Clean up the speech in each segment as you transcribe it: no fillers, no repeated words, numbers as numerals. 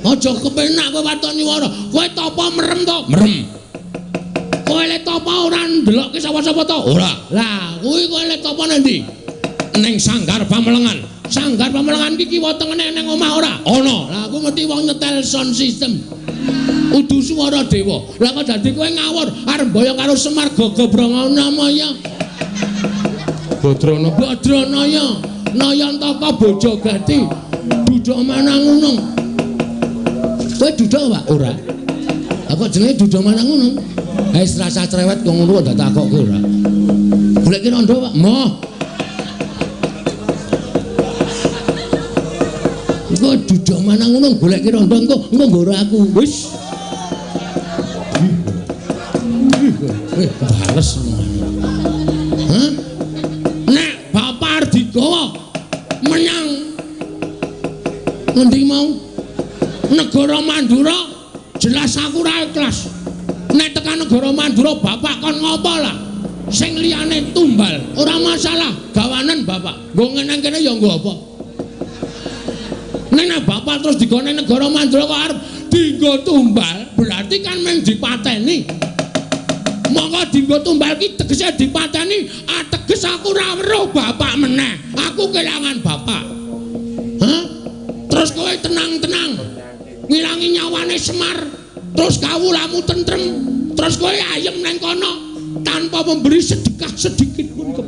Aja kepenak kowe waton nyuwara. Kowe tapa merem to? Merem. Kowe le tapa ora ndelokke sapa-sapa to? Ora. Lah, kuwi kowe le tapa nang ndi? Ning Sanggar Pamelengan. Sanggar Pamelengan iki kiwa tengene ning omah ora? Ana. Lah, aku mesti wong nyetel sound system. Udu swara dewa. Lah kok dadi kowe ngawur arep mboyong karo Semar Gagabranganamaya. Badrana. Badranaya, Nayantaka Bojogati, Duda Manangunung. Kowe duda, Pak? Ora. Lah kok jenenge Duda Manangunung? Wis rasa cerewet kok ngono kok takokke ora. Goleki rondo, Pak? Moh. Engko Duda Manangunung goleki rondo engko engko nggoro aku. Wis. Bales. Hah? Nek bapak arep digawa menyang ngendi mau? Negara Mandura, jelas aku ora ikhlas. Nek tekan negara Mandura bapak kon ngopo lah? Sing liyane tumbal, ora masalah, gawanen bapak. Nggo ngeneng kene ya nggo apa? Nek bapak terus digone negara Mandura kok arep dienggo tumbal, berarti kan mung dipateni. Monggo dienggo tumbal ki tegese dipateni, ateges aku ora weruh bapak meneh. Aku kelangan bapak. Hah? Terus kowe tenang-tenang ngilangi nyawane Semar, terus kawulamu tentrem, terus kowe ayem nang kono tanpa memberi sedekah sedikit pun ke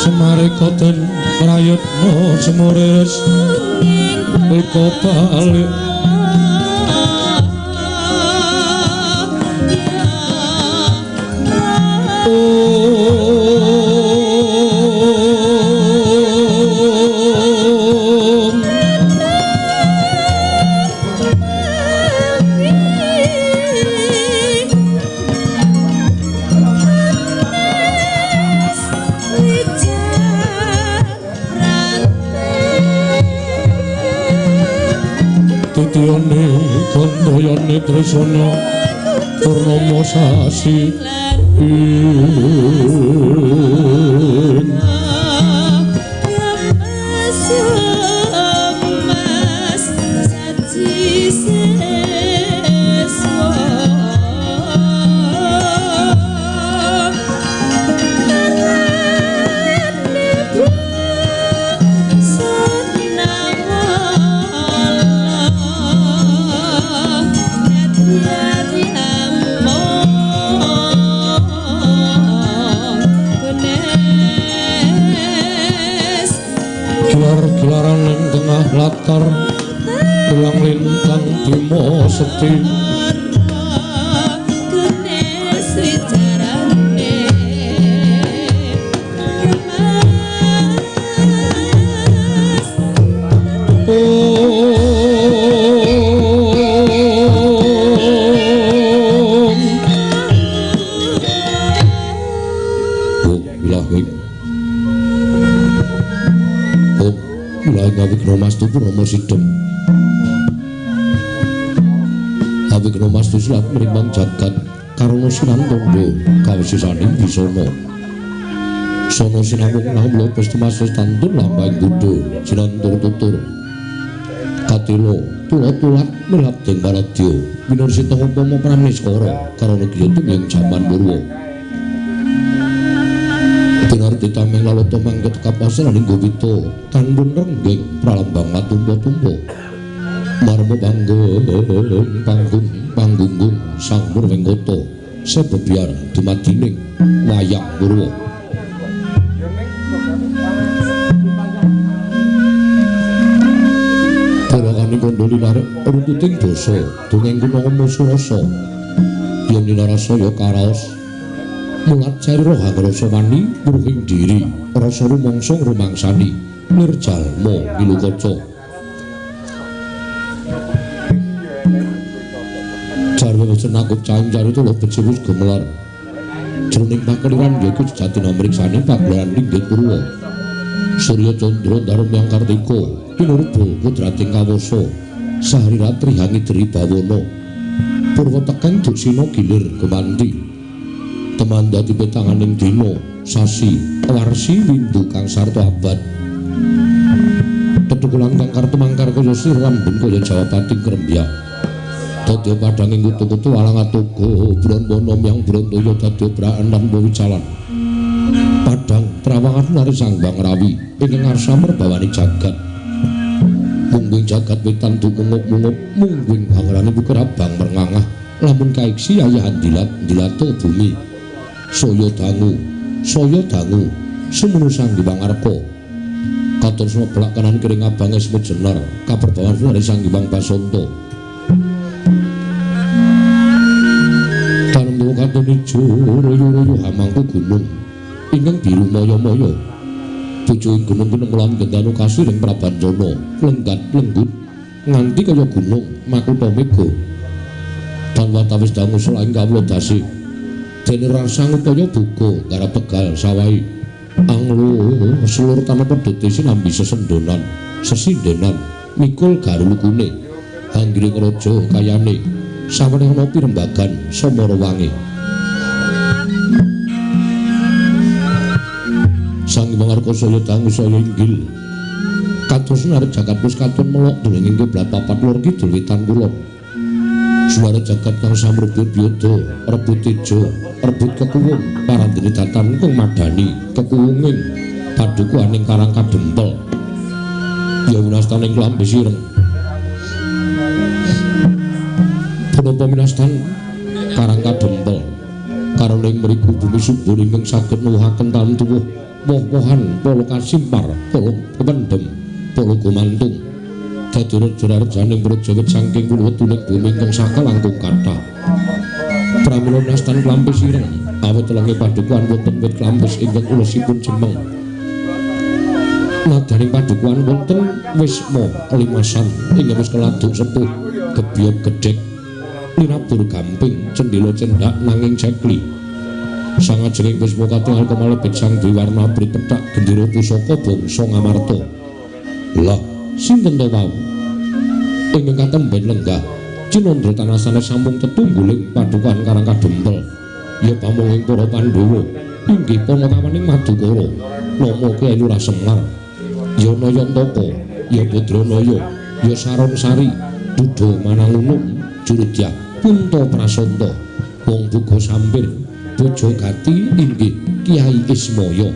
Semareka den prayitna semures eka balik. Om. Titiyane kandayane tresana purnama sasi ing. Gilar-gilaran ing tengah latar ilang lintang Bima Sekti. Om. Om ilahi. Om ilahi Awignamastu Purnama Sidem. Awignamastu silat mrimbang jagat karana sinantanda kawisisaning bisana. Sana sinawung namla pestemasus tantun lampahing buddha jinantur tutur. Katila tula-tulat milabding paradya winursita upama pramniskara karana griya tuming jaman purwa. Tinarti tameng lalata mangket kapasaran ing gowita kandhun renggeng pralambang matumpa-tumpa. Marma panggung panggung panggunggung sang Purwengkata sebebyar dumadining wayang purwa. Barakane kandha linarek runtuting basa dongeng kuna surasa yen linarasa ya karaos mulat carira hangrasa wani muruhing diri rasa rumangsa ngrumangsani nirjalma ngilu kaca. Jarwa cenakut caing carita becik wis gemelar jroning pakeliran yaiku sejatine mriksane pagelaran linggih purwa. Surya Candra Darma Kartika tinurba kodrating kawasa sahri ratri hangidri bawana purwa tekeng duksina gilir gumanti Teman dadi petanganing dina, sasi, warsi windu kang sarta abad. Tetukulan kang kartumangkar kaya sirambun kaya jawapating krembyak. Dadi padhanging kutu-kutu alang atuga brandana myang brandaya dadi obrakan lan wicalan. Padhang trawangan nari Sang Hyang Rawi ingkang ngarsa merbawani jagat. Mungguing jagat wetan dumungup-mungup mungguing bangrane buker abang merngangah lamun kaiksi ayahan dilat dilato bumi. Saya dangu sumunu Sang Hyang Arka. Katon sumeblak kanan kiring abange sumut jenar kaperbawan nari Sang Hyang Basanta. Tanem katon ijo royo-royo hamangku gunung ingkang biru maya-maya. Pucuking gunung kenemulan gendanu kasiring Prabanjana lenggat lenggut nganti kaya gunung makutha mega. Tan watawis dangu selaing kawula dasi dene rasang upaya buka garap tegal sawahi anglo selur tanpa pedhete sinambi sesendonan sesindenan mikul garulukune hanggiring raja kayane saweneh ana pirembagan samara wangi. Sang Hyang Arka saya dangu saya inggil kados narep jagat wis katon melok dulenging kiblat papat lor kidul wetan kulon. Suara jagat kang samrebut yoda rebut teja rebut kekuwung parandene datan kung madani kekuwunging padukuhaning Karang Kadempel ya winastaning klambi sireng. Punapa minastan Karang Kadempel karena ing mriku bumi subur ingkang saged nuwuhaken tanem tuwuh woh-wohan pala kasimpar pala kependhem pala gumantung dadi raja-rajaning praja wit saking kula wetuning bumi ingkang saka langkung kathah. Pramila nastan klampis ireng awit telenge padukuhan wonten wit klampis ingkang ulesipun cemeng. Nadaning padukuhan wonten wisma limasan ingkang wis keladuk sepuh gebyog gedhek linabur gamping cendhela cendhak nanging cekli. Sangajenging wisma katingal kemalebet Sang Dewi warna abrit pethak gendera pusaka bangsa Ngamarta. Lah sinten to wau? Ingkang katemben lenggah cinandra tanah sanes sampun tetungguling padukuhan Karang Kadempel. Ya pamonging para Pandhawa inggih panakawaning Madukara nama Kyai Lurah Semar ya Nayantaka ya Badranaya ya Saronsari Duda Manangunung Jurudyah Punta Prasanta wong buga sampir bojo gati inggih Kyai Ismaya.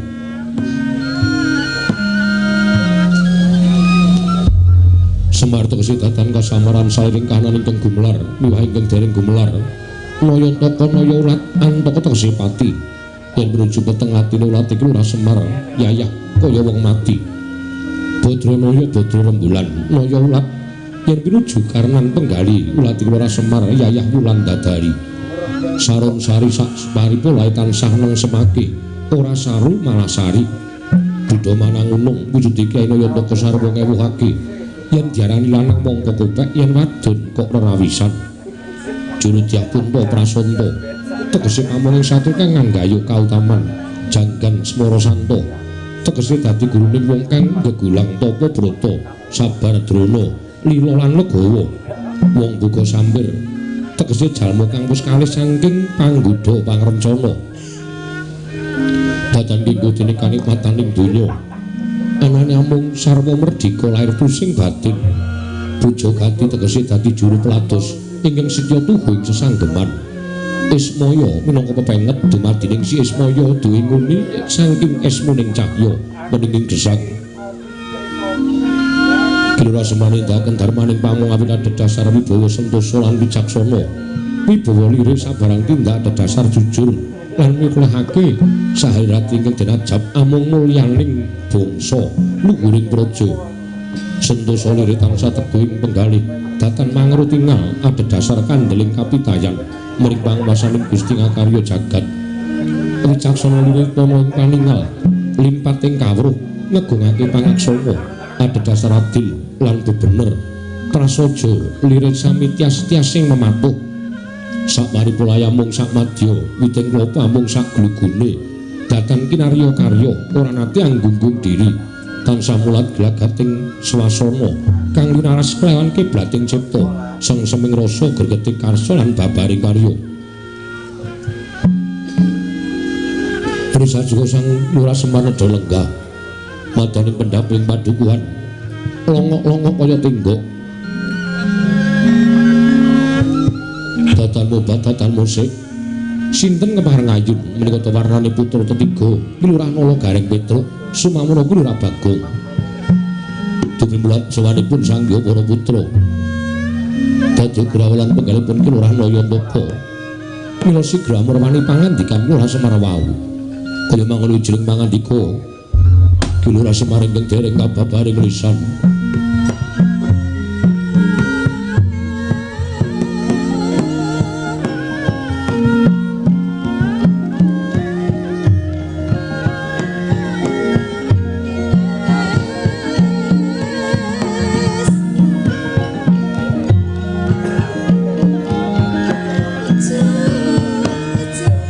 Semar tegese datan kasamaran saliring kahanan ingkang gumelar miwah ingkang dereng gumelar. Nayantaka naya ulat antaka tegese pati yen menuju peteng atine ulat iki Lurah Semar yayah kaya wong mati. Badranaya badra rembulan naya ulat yen pinuju karnan penggali ulat iki Lurah Semar yayah wulan dadari. Saron sari sak paripolahe tansah nang semake ora saru malah sari. Duda manangunung wujude Kyai Nayantaka sarwa ngewuhake yen diarani lanang mongko kopek yen wadon kok rerawisan. Jurudyah Punta Prasanta tegese pamonging satri kang nganggayuh kautaman janggan Smara Santa tegese dadi guruning wong kang gegulang tapa brata sabar drona lila lan legawa. Wong buka sampir tegese jalma kang wis kalih saking panggodha pangrencana datan kanggo dene kanikmataning donya anane amung sarwa merdika lahir pusing batin. Puja gati tegese dadi juru pelados ingkang setya tuhu ing sesanggeman. Ismaya minangka pepenget dumadining si Ismaya duwe nguni saking esmuning cahya meninging gesang. Kilura Semar nindahaken darmaning pamong awit adhedhasar wibawa sentosa lan wicaksana. Wibawa lire sabarang tindak adhedhasar jujur lan miklahake sahirat ingkang den ajab amung mulyaning bangsa luhuring praja. Sentosa lire tansah teguh ing penggalih datan mangerut tingal adhedhasar kandeling kapitayan mring panguwasaning Gusti ngakarya jagat. Wicaksana lire ana ing paningal limpating kawruh ngegungake pangaksama adhedhasar adil lan bener. Prasaja lire sami tias-tiasing mematuh. Sakparipolaya mung sak madya witing klapa mung sak glugune datan kinarya karya ora nate anggunggung diri tansah mulat glagating swasana kang linaras kelawan kiblating cipta sengseming rasa gregeting karsa lan babaring karya. Dumi sajika Sang Lurah Semar nedha lenggah madaning pendhaping padukuhan longok-longok kaya tenggok. Datan obat datan musik sinten kepareng ayun menika ta warnane putra tetiga Ki Lurah Nala Gareng Petruk sumamana Ki Lurah Bagong. Dumimulat sawanipun Sang Hyang para putra dadi grawalan penggalipun Ki Lurah Nayantaka. Mila sigra murwani pangandikan Lurah Semar wau. Kaya mangono jring pangandika Ki Lurah Semar ingkang dereng kababaring lisan. Jajani.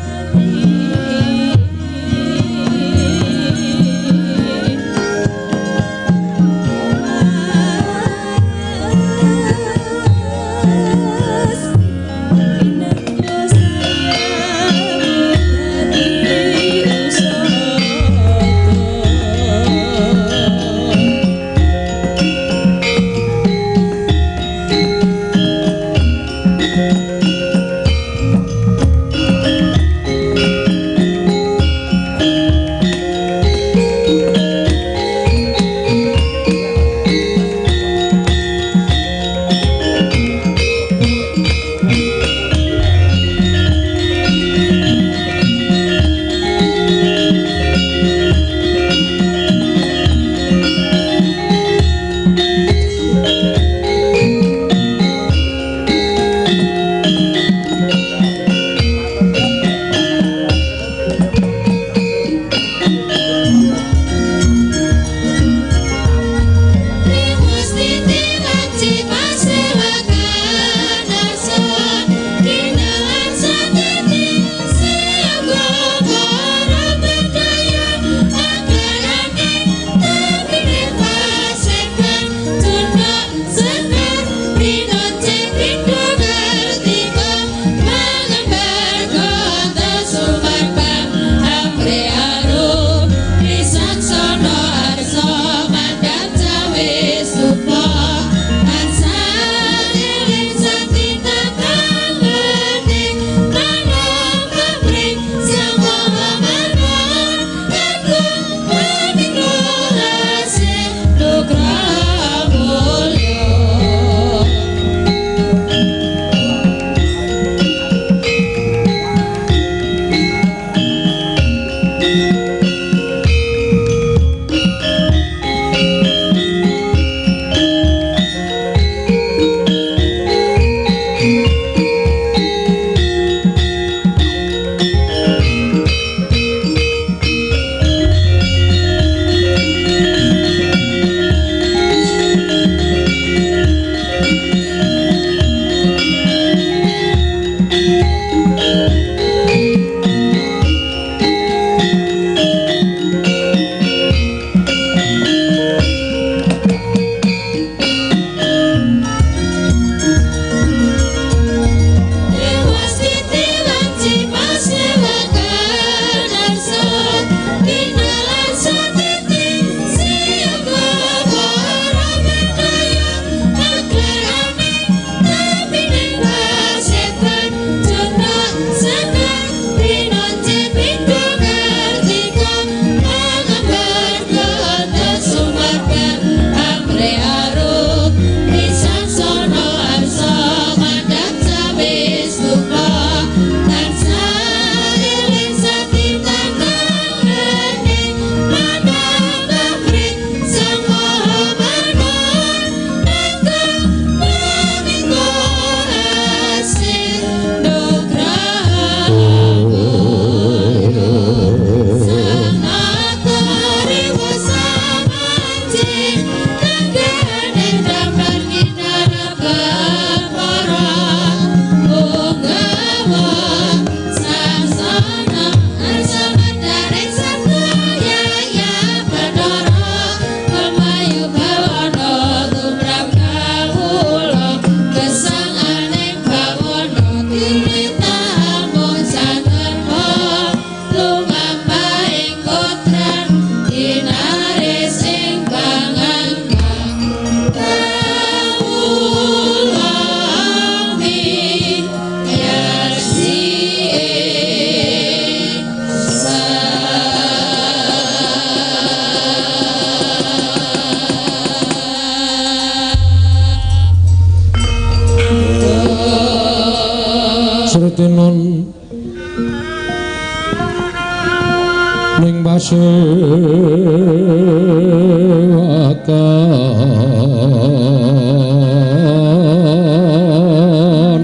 Dewakan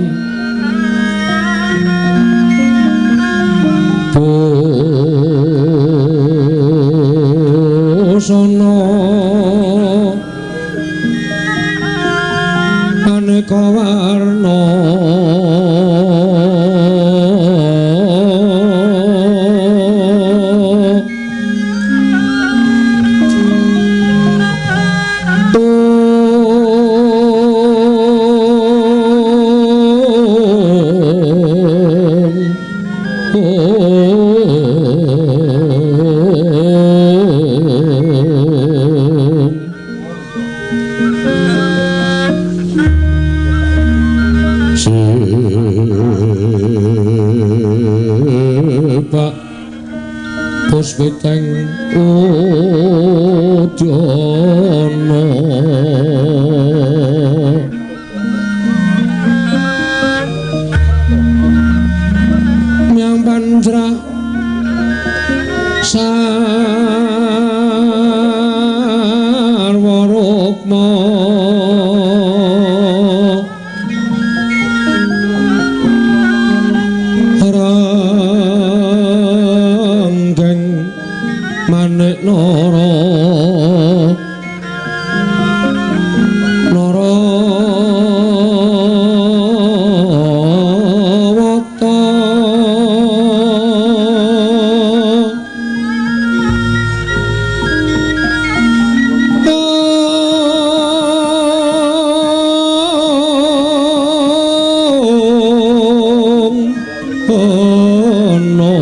busana aneka warna Puspiteng udyana Myang pantra sarwa rukma Manik nara nara wata Om ana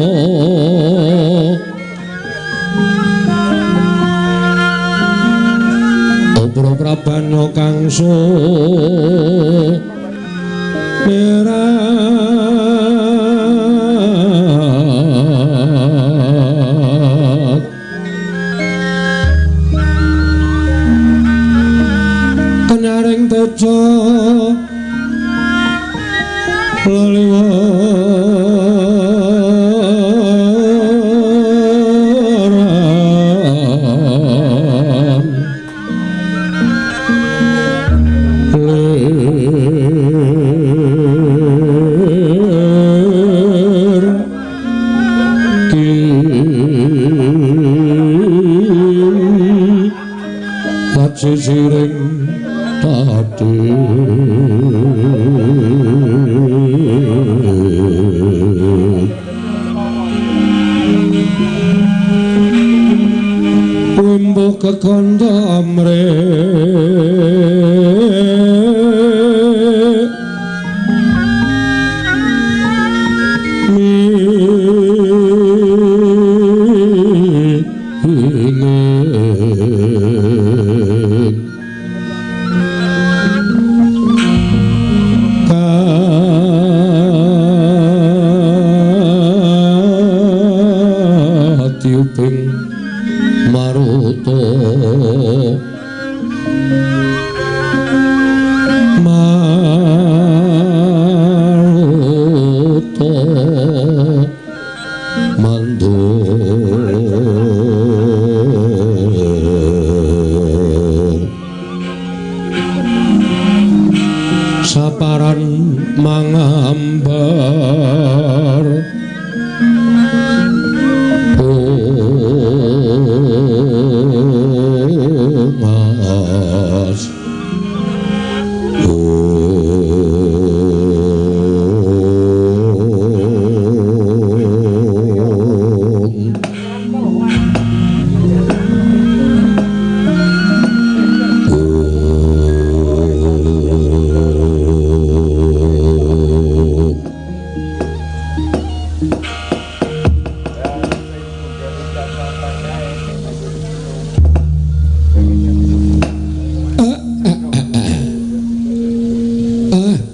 Prabanya kangsu merat kenyaring teja leliweran lir ki sisiring tadi Wimbo kekandha amre Katiuping maruta maruta mandung saparan mangambar Mas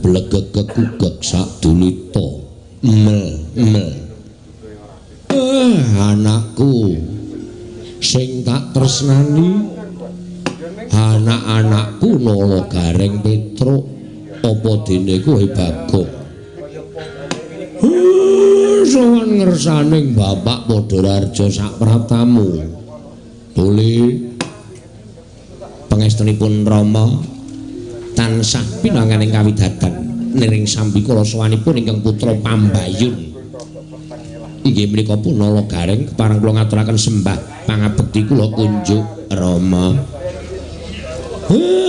Blegeg-gegugeg sadulita mel mel. Anakku sing tak tresnani, anak-anakku Nala Gareng Petruk, apa dene kowe Bagong? Sowan ngersaning Bapak Padhararja sapraptamu. Tole pangestunipun Rama tansah pinanganing kawidadan niring sambikala sowanipun ingkang putra Pambayun. Inggih menika Punala Gareng kepareng kula ngaturaken sembah pangabekti kula kunjuk Rama.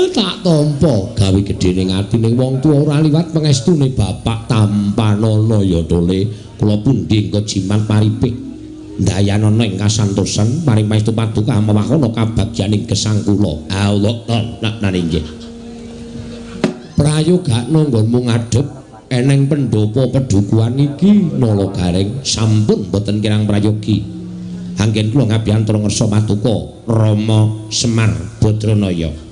Tak tampa gawe gedhening atine wong tuwa ora liwat pangestune Bapak tampanana ya Tole. Kula pundi engko jimat paripih ndayanana ing kasantosan paring pangestu paduka mewahana kabagyaning gesang kula. Allah nak inggih. Prayogakno nggonmu ngadhep eneng pendopo pedukuhan iki Nala Gareng sampun boten kirang prayogi. Anggen kula ngabiyantara ngersa paduka Rama Semar Badranaya.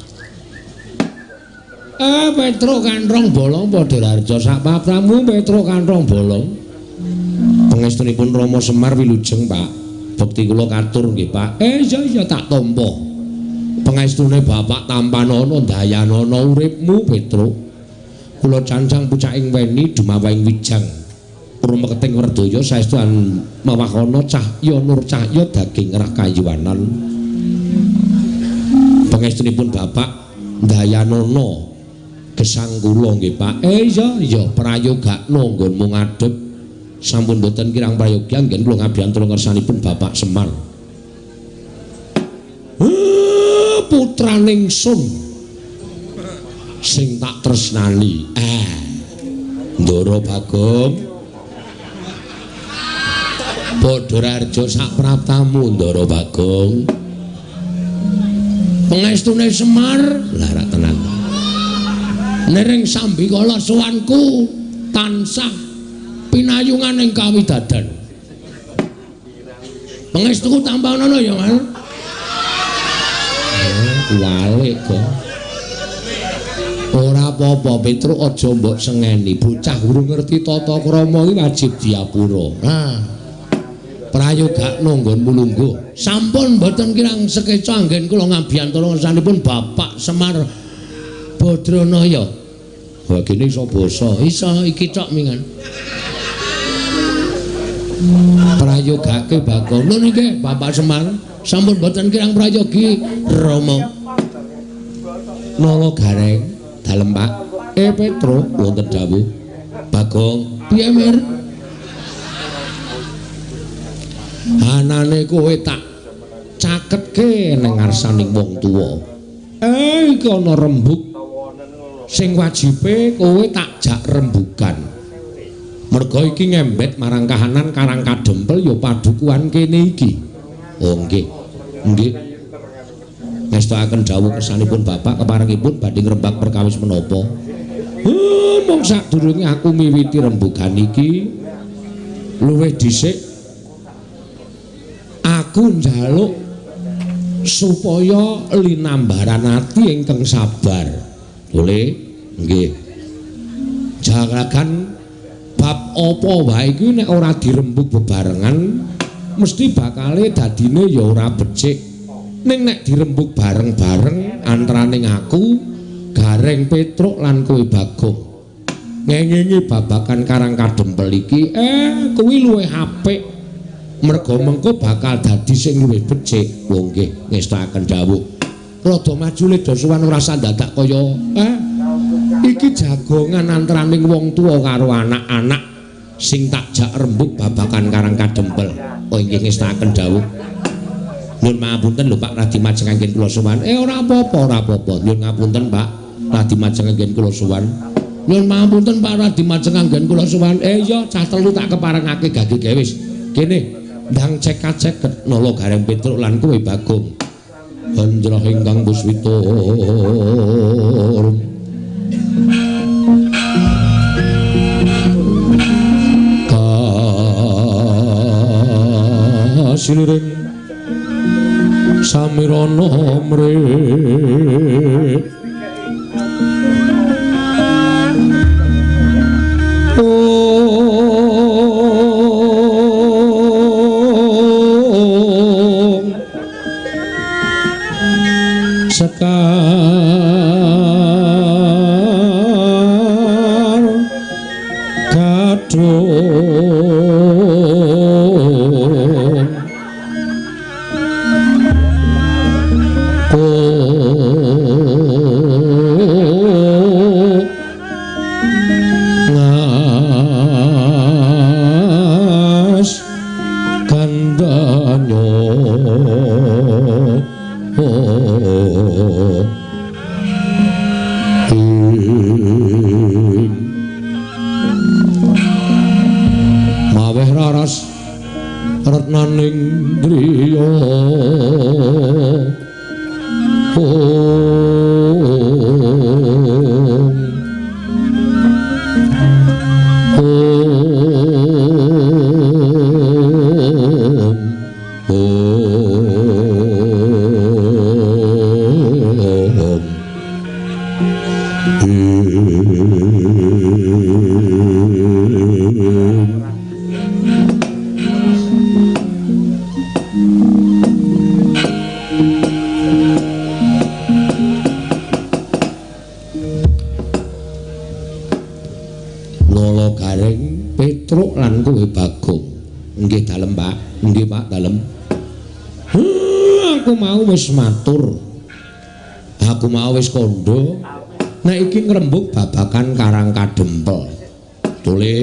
Petruk Kanthong Bolong Padhararja sak papramu Petruk Kanthong Bolong. Pangestunipun Rama Semar wilujeng Pak. Bekti kula katur nggih Pak. Iya iya tak tampa. Pangestune Bapak tampanana ndayanana uripmu Petruk. Kula cancang pucaking weni dumawahing wijang. Rumeketing werdaya saestu mewahana cahya nur cahya daging rah kayuwanan. Pangestunipun Bapak ndayanana gesang kula nggih Pak. Iya iya prayogakno nggonmu ngadhep. Sampun boten kirang prayogi anggen kula ngabiyantara ngersanipun Bapak Semar. Putraning sun sing tak tresnani. Ndara Bagong. Padhararja sak praptamu Ndara Bagong. Pangestune Semar lah rak tenan. Nering sambikala sowanku tansah pinayungan ing kawidadan. Pangestuku tampanana ya, Mas. Walik kok. Ora apa-apa Petruk aja mbok sengeni. Bocah urung ngerti tata krama iki wajib diapura. Nah. Prayogakno nggonmu lungguh. Sampun mboten kirang sekeca anggen kula ngabiyantara ngersanipun Bapak Semar Badranaya. Wah kene iso basa. Iso iki tok mingan. Prayogake Bagong. Nun nggih Bapak Semar. Sampun mboten kirang prayogi Rama. Nala Gareng dalem Pak. Petruk wonten dawuh. Bagong, piye Mir? Anane kowe tak caketke ning ngarsaning wong tuwa. Iki ana rembug sing wajibe kowe tak jak rembugan. Merga iki ngembet marang kahanan Karang Kadempel ya padukuhan kene iki. Oh nggih. Nggih. Ngestokaken dawuh kersanipun Bapak keparengipun badhe ngrembak perkawis menapa. Mung sadurunge aku miwiti rembugan iki luwih dhisik aku njaluk supaya linambaran ati ingkang sabar. Boleh? Nggih. Jaragan bab apa wae iki nek ora dirembug bebarengan mesti bakale dadine ya ora becik. Ning nek dirembug bareng-bareng antaraning aku, Gareng Petruk lan kowe Bagong ngengingi babagan Karang Kadempel iki kuwi luwih apik. Merga mengko bakal dadi sing luwih becik. Wong nggih ngestakaken dawuh. Rada maju le sowan ora sandadak kaya iki jagongan antaraning wong tuwa karo anak-anak sing tak jak rembug babagan Karang Kadempel. Oh nggih ngestakaken dawuh. Nyuwun pangapunten lho Pak Radi Majeng anggen kula sowan. Ora apa-apa, ora apa-apa. Nyuwun ngapunten Pak Radi Majeng anggen kula sowan. Nyuwun pangapunten Pak Radi Majeng anggen kula sowan. Iya cah telu tak keparengake gage gawe wis. Kene ndang cek-ceket Nala Gareng Petruk lan kowe Bagong. Anjrah ingkang puswita. Kasiliring samirana mrih. Sekar kadung Ing maweh raras retnaning driya. Petruk lan kowe Bagong. Nggih dalem, Pak. Nggih, Pak, dalem. Aku mau wis matur. Aku mau wis kandha nek iki ngrembug babagan Karang Kadempel. Tole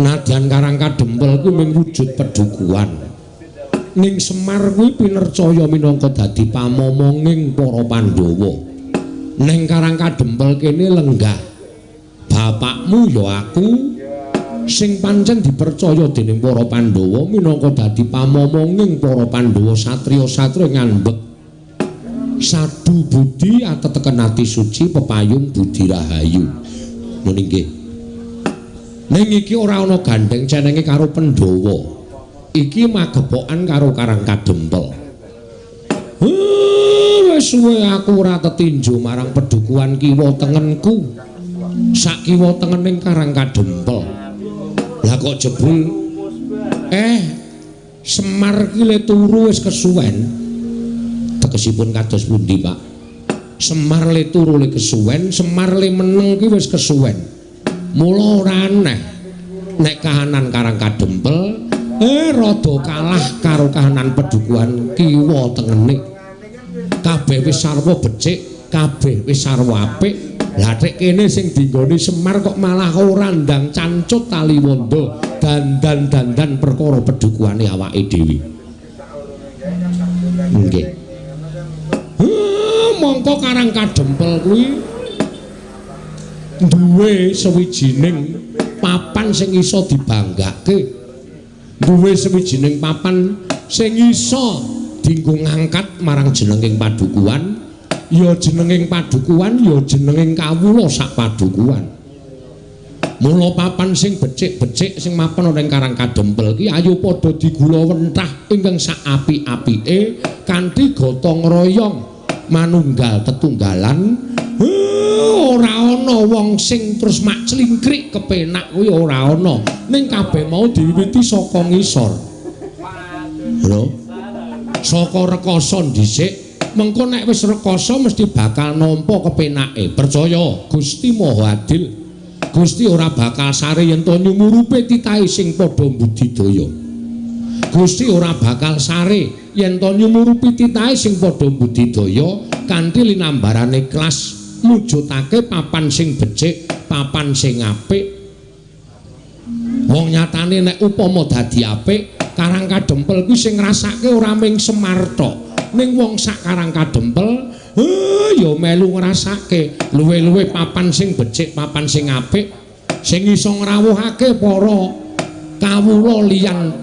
nadyan Karang Kadempel kuwi mung wujud pedukuhan. Ning Semar kuwi pinercaya minangka dadi pamomonging para Pandhawa. Ning Karang Kadempel kene lenggah bapakmu ya aku sing pancen dipercaya dening para Pandhawa minangka dadi pamomonging para Pandhawa satriya-satriya ngandhek sadu budi ateteken ati suci pepayung budi rahayu. Muni nggih. Ning iki ora ana gandheng cenenge karo Pandhawa. Iki magepokan karo Karang Kadempel. Wis suwe aku ora tetinju marang pedukuhan kiwa tengenku. Sak kiwa tengening Karang Kadempel. Lah kok jebul Semar ki le turu wis kesuwen. Tegesipun kados pundi, Pak? Semar le turu le kesuwen, Semar le meneng ki wis kesuwen. Mula ora aneh nek kahanan Karang Kadempel rada kalah karo kahanan pedukuhan kiwa tengene. Kabeh wis sarwa becik, kabeh wis sarwa apik. Lah tek kene sing dinggoni Semar kok malah ora ndang cancut taliwondo dandan-dandan perkara pedukuhane awake dhewe. Nggih. Mongko Karang Kadempel kuwi duwe sawijining papan sing iso dibanggake. Duwe sawijining papan sing iso dienggo ngangkat marang jenenging padukuhan. Ya jenenging padukuhan, ya jenenging kawula sak padukuhan. Mula papan sing becik-becik sing mapan ana ing Karang Kadempel ki ayo padha digula wentah ingkang sak apik-apike kanthi gotong royong manunggal tetunggalan. Ora ana wong sing terus mak clingkrik kepenak kuwi ora ana. Ning kabeh mau diwiwiti saka ngisor. Lho. Saka rekasa dhisik. Mengko nek wis rekasa mesti bakal nampa kepenake. Percaya Gusti Maha Adil. Gusti ora bakal sare yen to nyumurupe titahe sing padha mbudidaya. Gusti ora bakal sare yen to nyumurupi titahe sing padha mbudidaya kanthi linambarane ikhlas mujudake papan sing becik, papan sing apik. Wong nyatane nek upama dadi apik, Karang Kadempel kuwi sing ngrasake ora mung Semar tok. Ning wong sak Karang Kadempel ya melu ngrasake luwe-luwe papan sing becik, papan sing apik sing iso ngrawuhake para kawula liyan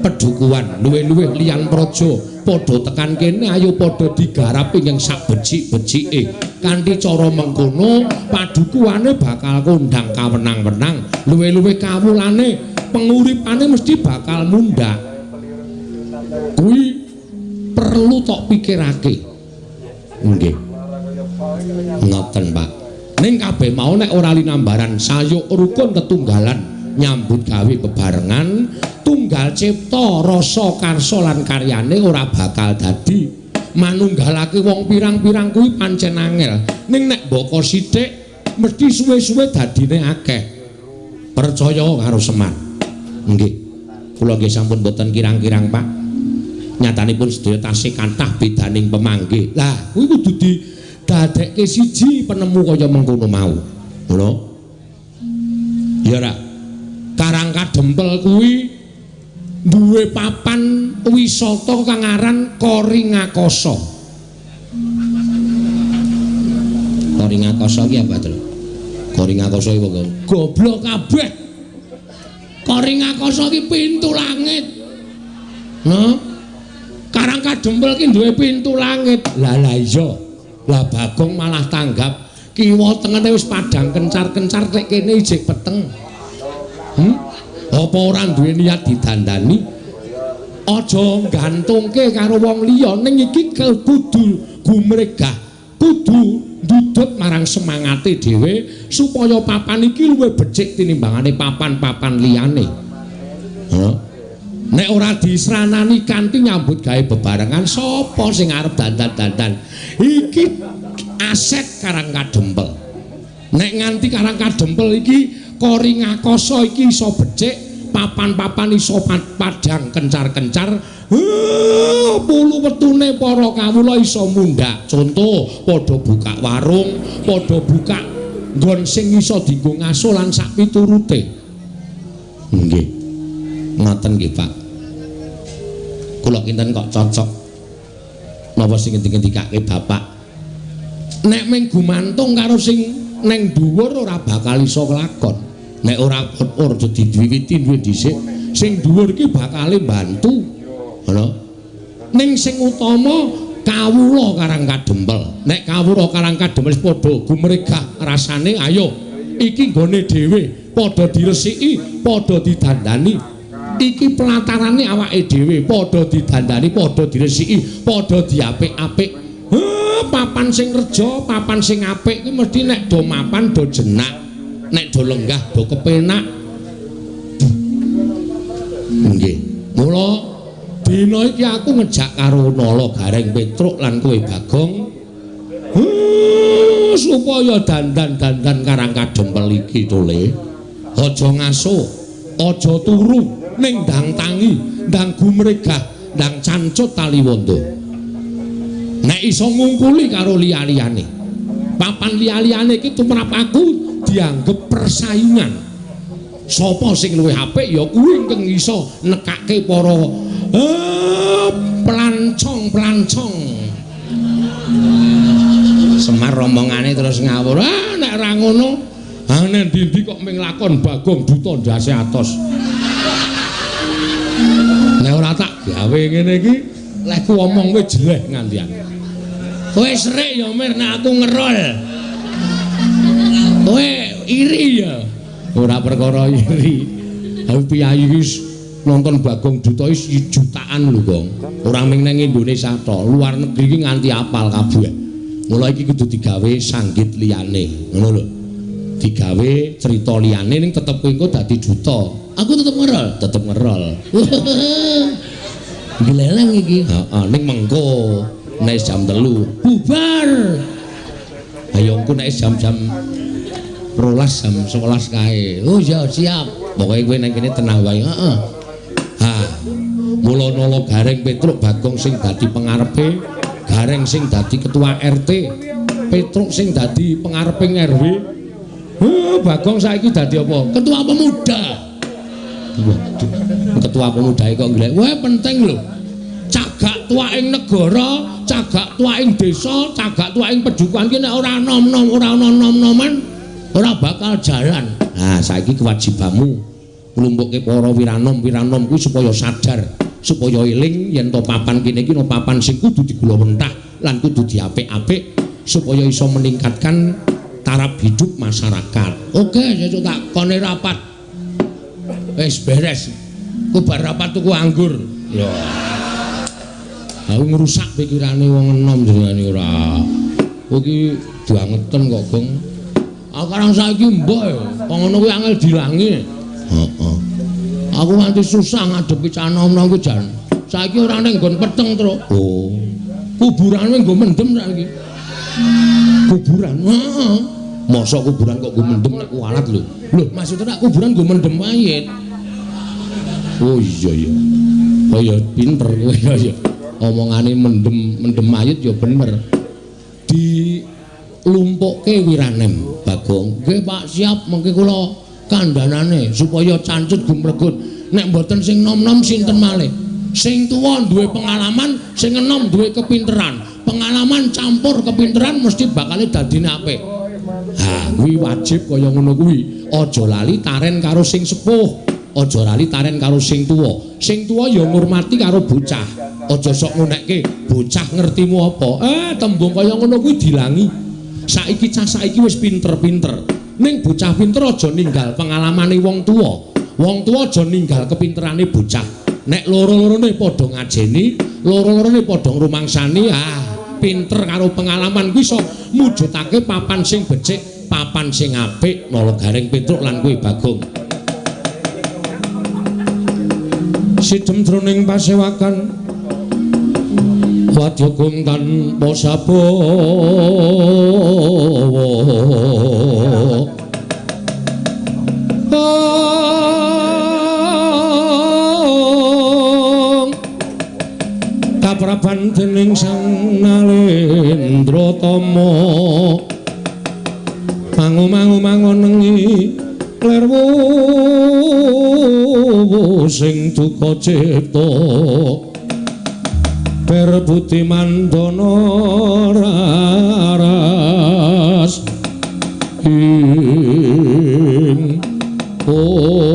pedukuhan, luwe-luwe liyan praja padha tekan kene ayo padha digarap ing sak becik-becike. Kanthi cara mengkono padukuhane bakal kondang kawenang-wenang, luwe-luwe kawulane penguripane mesti bakal mundhak. Kuwi perlu tok pikirake. Nggih. Ngoten, Pak. Ning kabeh mau nek ora linambaran sayuk rukun tetunggalan nyambut gawe bebarengan, tunggal cipta rasa karsa lan karyane ora bakal dadi. Manunggalake wong pirang-pirang kuwi pancen angel. Ning nek mbaka sithik mesti suwe-suwe dadine akeh. Percaya karo Semar. Nggih. Kula nggih sampun boten kirang-kirang, Pak. Nyatanipun sedaya tasih kathah bedaning pemanggih. Lah, kuwi kudu didadekke siji penemu kaya mengkono mau. Ngono. Ya ora. Karang Kadempel kuwi duwe papan wisata kang aran Koringakasa. Koringakasa ki apa, Tru? Koringakasa iki apa? Goblok kabeh. Koringakasa ki pintu langit. Nah, Karang Kadempel ki duwe pintu langit. Lah lah iya. Lah Bagong malah tanggap. Kiwa tengene wis padhang kencar-kencar nek kene ijik peteng. Apa ora duwe niat didandani? Aja gantungke karo wong liya, ning iki kudu gumregah, kudu ndudut marang semangate dhewe supaya papan iki luwih becik tinimbangane papan-papan liyane. Heeh. Nek ora disranani kanthi nyambut gawe bebarengan, sapa sing arep dandan-dandan? Iki aset Karang Kadempel. Nek nganti Karang Kadempel iki Koringakasa iki iso becik, papan-papan iso padhang kencar-kencar, pulu wetune para kawula iso mundhak. Contoh, padha buka warung, padha buka nggon sing iso dienggo ngaso lan sak piturute. Nggih. Ngoten nggih, Pak. Kula kinten kok cocok napa sing ngendikake Bapak. Nek mung gumantung karo sing neng dhuwur ora bakal iso kelakon. Nek ora ora diwiwiti duwe dhisik, sing dhuwur iki bakale mbantu. Ngono. Ning sing utama kawula Karang Kadempel. Nek kawula Karang Kadempel wis padha gumregah rasane, ayo iki nggone dhewe, padha diresiki, padha didandani. Iki pelatarane awake dhewe, padha didandani, padha diresiki, padha diapik-apik. Papan sing reja, papan sing apik iki mesti nek do mapan do jenak, nek do lenggah do kepenak. Nggih. Mula dina iki aku ngejak karo Nala Gareng Petruk lan kowe Bagong. Supaya dandan-dandan Karang Kadempel iki tole. Aja ngaso, aja turu, ning ndang tangi, ndang gumregah, ndang cancut taliwondo. Nek iso ngungkuli karo liya-liyane. Papan liya-liyane iki tumrap aku dianggep persaingan. Sapa sing luwih apik ya kuwi ingkang iso nekake para pelancong-pelancong. Semar omongane terus ngawur. Ah nek ora ngono, ah nek ndi-ndi kok ming lakon Bagong Duta ndase atos. Nek ora tak gawe ngene iki, lehku omong kowe jeleh ngantian. Kowe serik ya Mir nek aku ngerol. Kowe iri ya. Ora perkara iri. Aku piyayi iki nonton Bagong Duta iki jutaan lho, Gong. Ora mung nang Indonesia tok, luar negeri iki nganti apal kabeh. Mula iki kudu digawe sanggit liyane, ngono lho. Digawe cerita liyane ning tetep kowe engko dadi duta. Aku tetep ngerol, tetep ngerol. Gleleng iki. Heeh, ning mengko nek jam 3 bubar. Ayo engko nek jam-jam 12 jam 11 kae. Oh ya siap. Pokoke kowe nang kene tenang wae. Heeh. Ha. Mula Nala Gareng Petruk Bagong sing dadi pengarepe, Gareng sing dadi ketua RT, Petruk sing dadi pengareping RW. Bagong saiki dadi apa? Ketua pemuda. Waduh, ketua pemuda kok nglek. Wah, penting lho. Cagak tuwaking negara, cagak tuwaking desa, cagak tuwaking pedukuhan ki nek ora nom-nom, ora ana nom-noman, ora bakal jalan. Nah, saiki kewajibanmu nglumpukke para wiranom-wiranom kuwi supaya sadar, supaya eling yen to papan kene iki papan sing kudu digulawentah lan kudu diapik-apik supaya iso meningkatkan taraf hidup masyarakat. Oke, sesuk tak kone rapat. Wis beres. Ku bar rapat tuku anggur. Ya. Aku ngrusak pikirane wong enom jenengane ora. Kowe iki bangeten kok, Gong. Aku karang saiki mbok ya, wong ngono kuwi angel dilangi. Heeh. Aku nganti susah ngadepi cah nom-nom kuwi jan. Saiki ora ning nggon peteng, Truk. Oh. Kuburan kuwi nggo mendem saiki. Kuburan. Heeh. Mosok kuburan kok nggo mendem nek kualat lho. Lho, maksudnya nek kuburan nggo mendem mayit. Oh iya iya. Oh ya pinter kowe ya. Omongane mendem mendem mayit ya bener. Dilumpukke wiranem Bagong. Nggih Pak, siap mengke kula kandhanane supaya cancut gumregut. Nek mboten sing nom-nom sinten malih? Sing tuwa duwe pengalaman, sing enom duwe kepinteran. Pengalaman campur kepinteran mesti bakale dadine apik. Ha, kuwi wajib kaya ngono kuwi. Aja lali taren karo sing sepuh, aja lali taren karo sing tuwa. Sing tuwa ya ngurmati karo bocah. Aja sok ngunekke bocah ngertimu apa. Tembung kaya ngono kuwi dilangi. Saiki cah saiki wis pinter-pinter. Ning bocah pinter aja ninggal pengalamane wong tuwa. Wong tuwa aja ninggal kepinterane bocah. Nek loro-lorone padha ngajeni, loro-lorone padha ngrumangsani, pinter karo pengalaman kuwi iso mujudake papan sing becik, papan sing apik, Nala Gareng Petruk lan kuwi Bagong. Sidem jroning pasewakan wadya gung tanpa sabawa. Kapraban dening Sang Nalendra Tama mangu-mangu mangonengi lerwu sing duka cipta per budi mandana raras ing ong.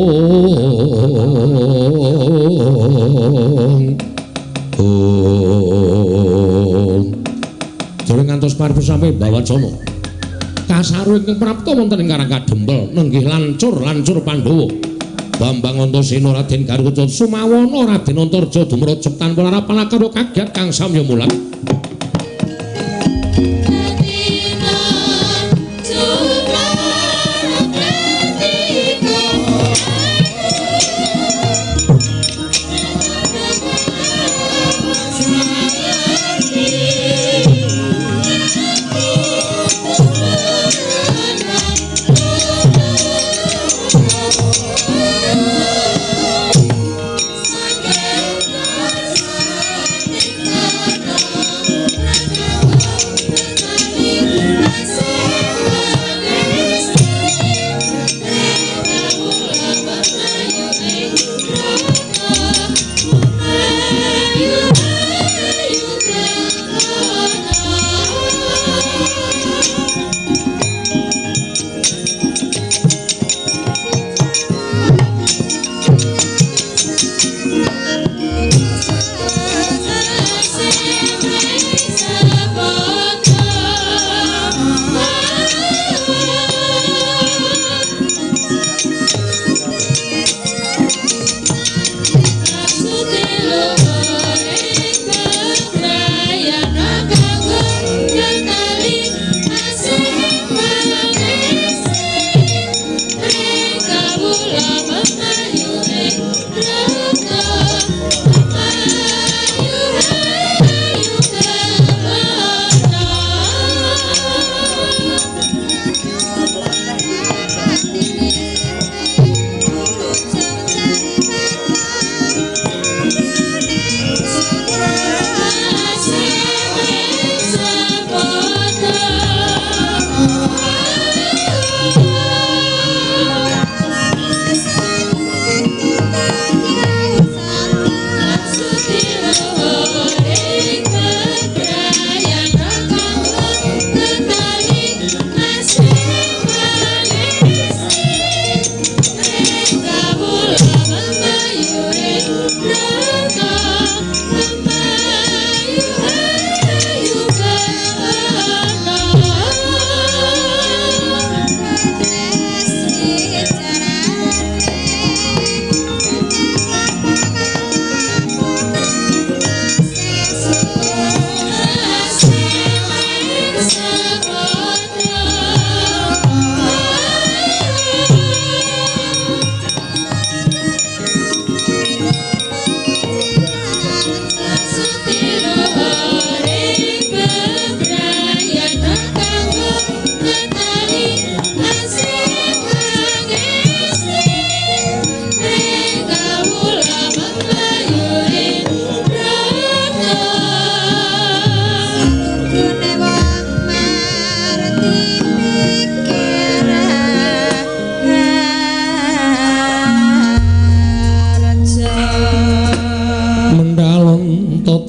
Dereng ngantos paripurna sampe bawacana. Kasaru ingkang prapta wonten ing Karang Kadempel nenggih lancur-lancur Pandhawa. Bambang Antasena Raden Garuda Sumawana Raden Antarja dumrejep tanpa larapan karo kaget kang samya mulat.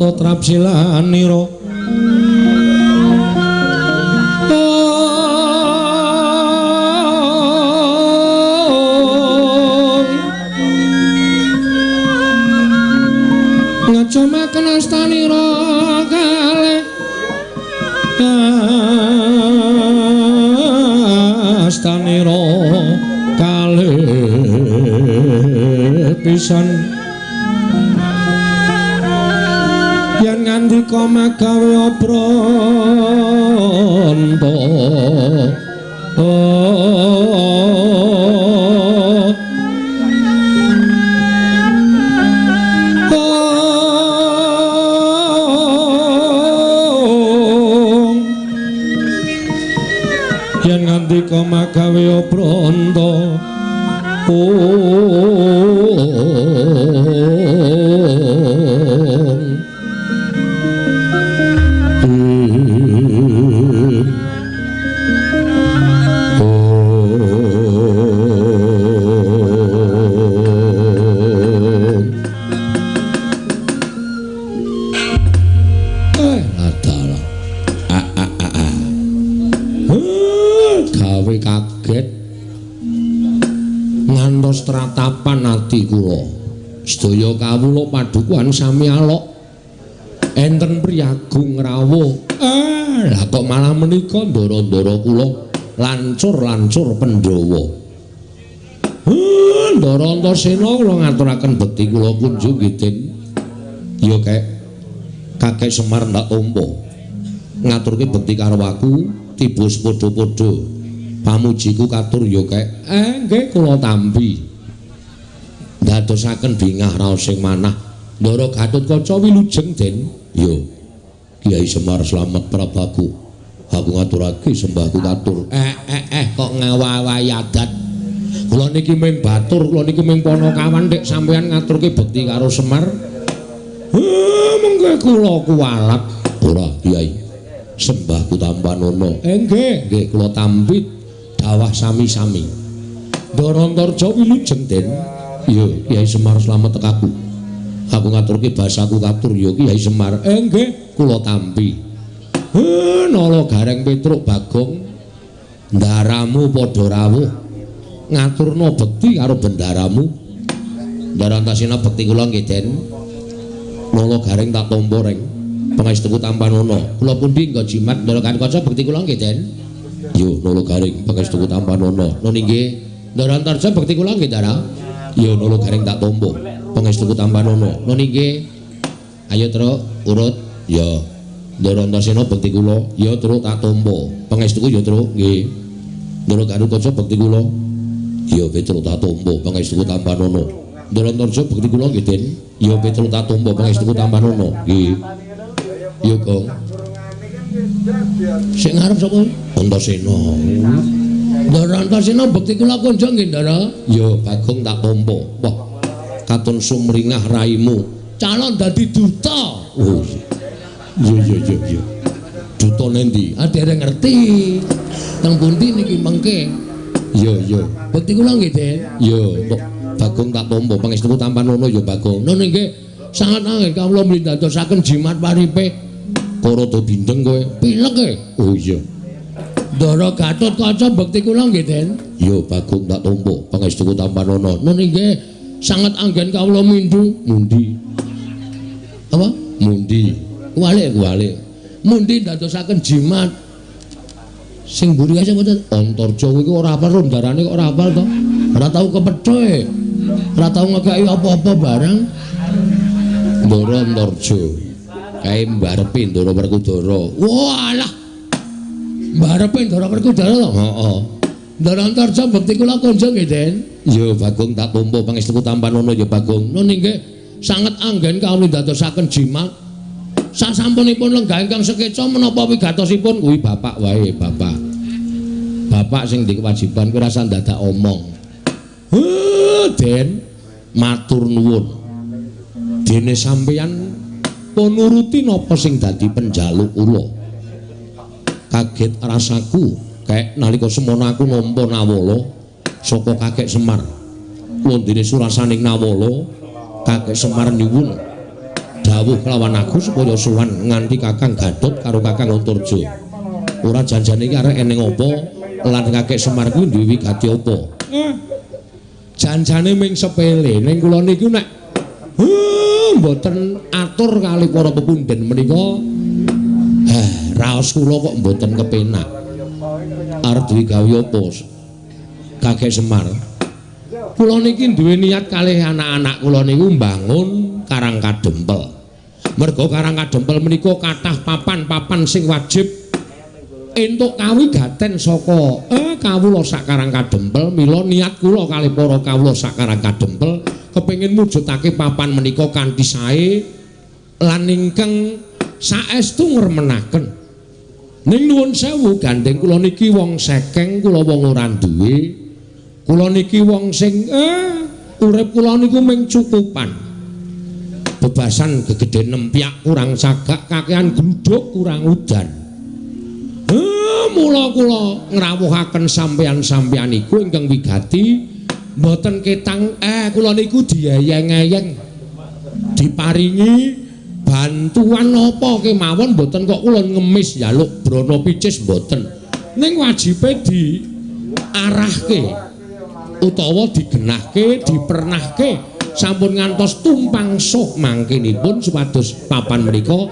tata trapsilanira. Ngajomaken astanira kalih astanira kalih pisan yen ngandika magawe obranta. Yen ngandika magawe obranta tratapan ati kula sedaya kawula padukuhan sami alok enten priyagung rawuh. Lah kok malah menika ndara-ndara kula lancur-lancur Pandhawa. Ndara Antasena kula ngaturaken bekti kula kunjung nggih Den. Ya kek Kakek Semar ndak tampa ngaturke bekti karo aku tiba padha-padha pamujiku katur ya kek. Nggih kula tampi. Ndadosaken bingah raos sing manah. Ndara Gatotkaca wilujeng Den. Ya Kyai Semar slamet prabaku. Aku ngaturake sembahku katur. Kok ngawawahi adat. Kula niki mung batur, kula niki mung panakawan nek sampeyan ngaturke bekti karo Semar. Mengke kula kuwalat. Ora Kyai. Sembahku tampanono. Nggih, nggih kula tampi dawah sami-sami. Ndara Antarja wilujeng Den. Ya Kyai Semar slamet tekaku. Aku ngaturke basaku katur ya Kyai Semar. Nggih, kula tampi. Nala Gareng Petruk Bagong ndaramu padha rawuh ngaturna bekti karo bendaramu. Ndara Antasena bekti kula nggih Den. Nala Gareng tak tampa reng. Pangestuku tampanono. Kula pundi nggo jimat Ndara Gatotkaca bekti kula nggih Den. Yo Nala Gareng pangestuku tampanono. Nun inggih. Ndara Antarja bekti kula nggih Ndara. Ya Nala Gareng tak tampa pangestuku tampanono. Nun inggih. Ayo truk urut. Ya Ndara Antasena bekti kula. Ya truk tak tampa pangestuku ya truk nggih. Ndara Gatotkaca bekti kula. Ya Petruk tak tampa pangestuku tampanono. Ndara Antarja bekti kula nggih Den. Ya Petruk tak tampa pangestuku tampanono. Nggih. Ya Gong. Sing ngarep sapa? Antasena. Ndara Antasena bekti kula kunjung nggih Ndara. Ya Bagong tak tampa. Wah, katon sumringah raimu. Calon dadi duta. Oh. Iya iya iya iya. Duta nendi? Ah dereng ngerti. Teng pundi niki mengke? Iya iya. Bekti kula nggih Den. Ya Bagong tak tampa pangestuku tampanono ya Bagong. Nun nggih sangat anggen kawula mlindadosaken jimat paripe. Kok rada bindeng kowe? Pilek e. Oh iya. Ndara Gatotkaca bekti kula nggih Den. Ya Bagong tak tampa pangestuku tampanono. Nun nggih sanget anggen kawula mindhu. Mundi. Apa? Mundi. Kuwalik kuwalik. Mundi ndadosaken jimat. Sing mburi kae sapa to? Antarja kuwi ora hafal rondarane kok ora hafal to. Ora tau kepethoe. Ora tau ngekeki apa-apa barang. Ndara Antarja. Kae mbarepe Ndara Werkudara. Walah. Mbarepe Ndara Werkudara to? Heeh. Ndara Antarja bekti kula kunjung nggih Den. Ya Bagong tak tampa pangestuku tampanono ya Bagong. Nun inggih sanget anggen kawula ndadosaken jimat. Sasampunipun lenggah ingkang sekeca menapa wigatosipun kuwi bapak wae bapak. Bapak sing ndek kewajiban kuwi rasa ndadak omong. Den matur nuwun. Dene sampeyan pun nuruti napa sing dadi penjaluk kula. Kaget rasaku kek nalika semono aku nampa nawala saka Kakek Semar. Wondene surasaning nawala Kakek Semar nyuwun Dawuh kelawan aku supaya sowan nganti Kakang Gatot karo Kakang Antarja. Ora janjane iki arek eneng apa lan Kakek Semar kuwi duwe wigati apa? Janjane ming sepele ning kula niku nek mboten atur kali para pepundhen menika raos kula kok mboten kepenak. Arep duwe gawe apa Kakek Semar? Kula niki duwe niat kalih anak-anak kula niku mbangun Karang Kadempel. Merga Karang Kadempel menika kathah papan-papan sing wajib entuk kawigaten saka kawula sak Karang Kadempel. Mila niat kula kalih para kawula sak Karang Kadempel kepengin mujudake papan menika kanthi sae lan ingkang saestu ngremenaken. Ning nuwun sewu gandeng kula niki wong sekeng, kula wong ora duwe. Kula niki wong sing urip kula niku mung cukupan. Bebasan gegedhen nempyak kurang sagak, kakean gluduk kurang udan. Mula kula ngrawuhaken sampeyan-sampeyan iku ingkang wigati mboten ketang kula niku dieyeng-eyeng diparingi bantuan napa kemawon mboten kok kula ngemis njaluk brana picis mboten. Ning wajibe diarahke utawa digenahke, dipernahke sampun ngantos tumpang suh mangkinipun supados papan menika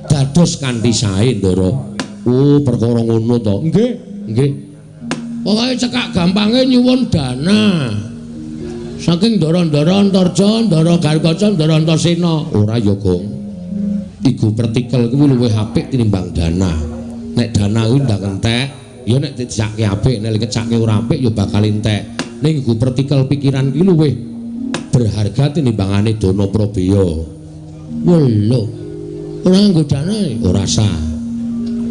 dados kanthi sae, Ndara. Oh, perkara ngono to. Nggih, nggih. Pokoke cekak gampange nyuwun dana. Saking ndara-ndara Antarja, ndara Garkaca, ndara Antasena. Ora ya, Gong. Iku pertikel kuwi luwih apik tinimbang dana. Nek dana kuwi ndang entek, ya nek dijake apik, nek dikecake ora apik ya bakal entek. Ning iku pertikel pikiran kuwi luwih berharga tinimbangane dana prabeya. Welo. Ora nganggo dana, ora sah.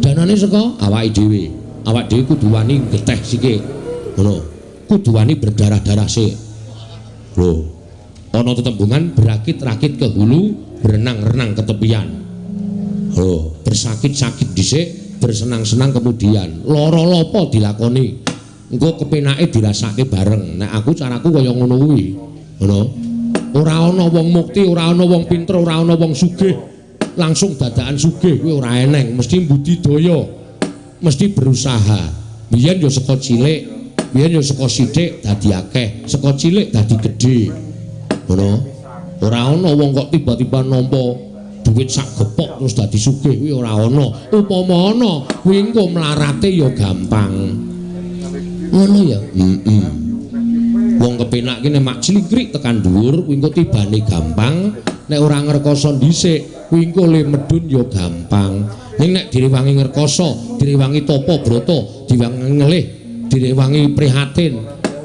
Danane saka awake dhewe. Awak dhewe kudu wani geteh sithik. Ngono. Kudu wani berdarah-darah sik. Lho. Ana tetembungan berakit-rakit ke hulu, berenang-renang ke tepian. Lho, bersakit-sakit dhisik, bersenang-senang kemudian. Lara lopo dilakoni. Engko kepenake dirasake bareng. Nek aku caraku kaya ngono kuwi. Ngono. Ora ana wong mukti, ora ana wong pinter, ora ana wong sugih. Langsung dadakan sugih kuwi ora eneng, mesti budidaya, mesti berusaha. Biyen ya saka cilik, biyen ya saka sithik dadi akeh, saka cilik dadi gedhe. Ngono. Ora ana wong kok tiba-tiba nampa duit sak gepok terus dadi sugih kuwi ora ana. Upama ana, kuwi engko mlarate ya gampang. Ngono ya. Heeh. Wong kepenak ki nek mak clingkrik tekan dhuwur kuwi engko tibane gampang, nek ora ngrekoso dhisik kuwi engko le medhun ya gampang. Ning nek direwangi ngrekoso, direwangi tapa brata, direwangi ngelih, direwangi prihatin,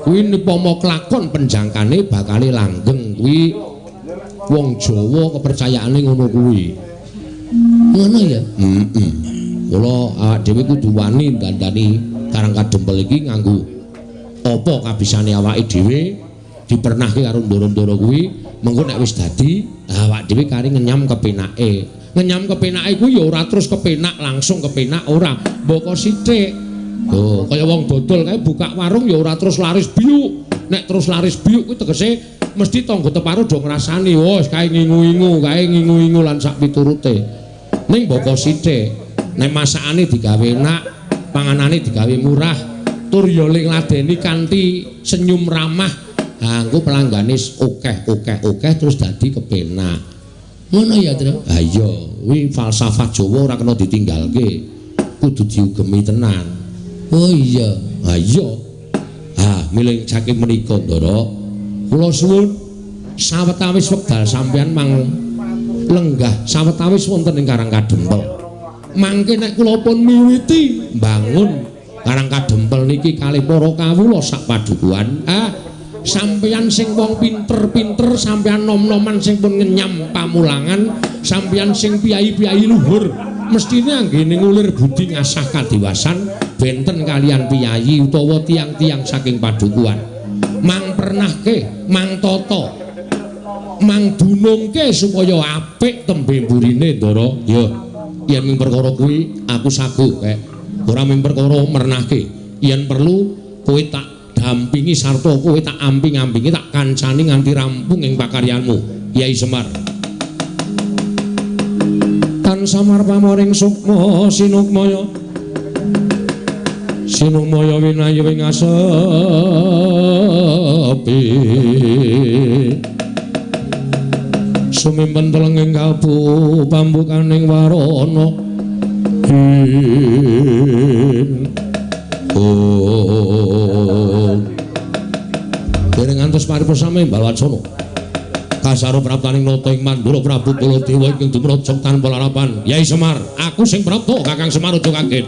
kuwi upama kelakon penjangkane bakale langgeng. Kuwi wong Jawa kepercayaane ngono kuwi. Ngono ya. Heeh. Mula awak dhewe kudu wani dandani Karang Kadempel iki nganggo apa kabisane awake dhewe, dipernahke karo ndara-ndara kuwi, mengko nek wis dadi awak dhewe kari ngenyam kepenake. Ngenyam kepenake kuwi ya ora terus kepenak langsung kepenak ora, mboko sithik. Lho, kaya wong dodol kae buka warung ya ora terus laris biuk. Nek terus laris biuk kuwi tegese mesti tangga teparo do ngrasani, wis kae ngingu-ingu, kae ngingu-ingu lan sak piturute. Ning mboko sithik, nek masakane digawe enak, panganane digawe murah, tur ya ngladeni kanthi senyum ramah, ha engko pelanggane akeh-akeh-akeh terus dadi kepenak. Ngono ya, Tru? Ha iya, kuwi falsafah Jawa ora kena ditinggalke. Kudu diugemi tenan. Oh iya. Ha iya. Ha, milih saking menika, Ndara. Kula suwun sawetawis wekdal sampeyan mang lenggah sawetawis wonten ing Karang Kadempel. Mangke nek kula pun miwiti mbangun Karang Kadempel niki kalih para kawula sak padukuhan, sampeyan sing wong pinter-pinter, sampeyan nom-noman sing pun ngenyam pamulangan, sampeyan sing piyai-piyai luhur, mestine anggene ngulir budi ngasah kadiwasan benten kalian piyayi utawa tiang-tiang saking padukuhan. Mang pernahke, mang tata, mang dunungke supaya apik tembe mburine, Ndara. Ya, yen ming perkara kuwi aku saguh kek. Ora ming perkara mernahke. Yen perlu kowe tak dampingi sarta kowe tak amping-ampingi, tak kancani nganti rampung ing pakaryanmu, Yai Semar. Tan samar pamoring sukma sinukmaya. Sinukmaya winayu ing asepi. Sumimpen telenging kalbu pambukaning warana. Oh. Dereng ngantos paripurna sami balwacana. Kasaro praptaning nata ing Mandura Prabu Baladewa ingkang dumraja tanpa larapan. Yai Semar, aku sing prapta, Kakang Semar aja kaget.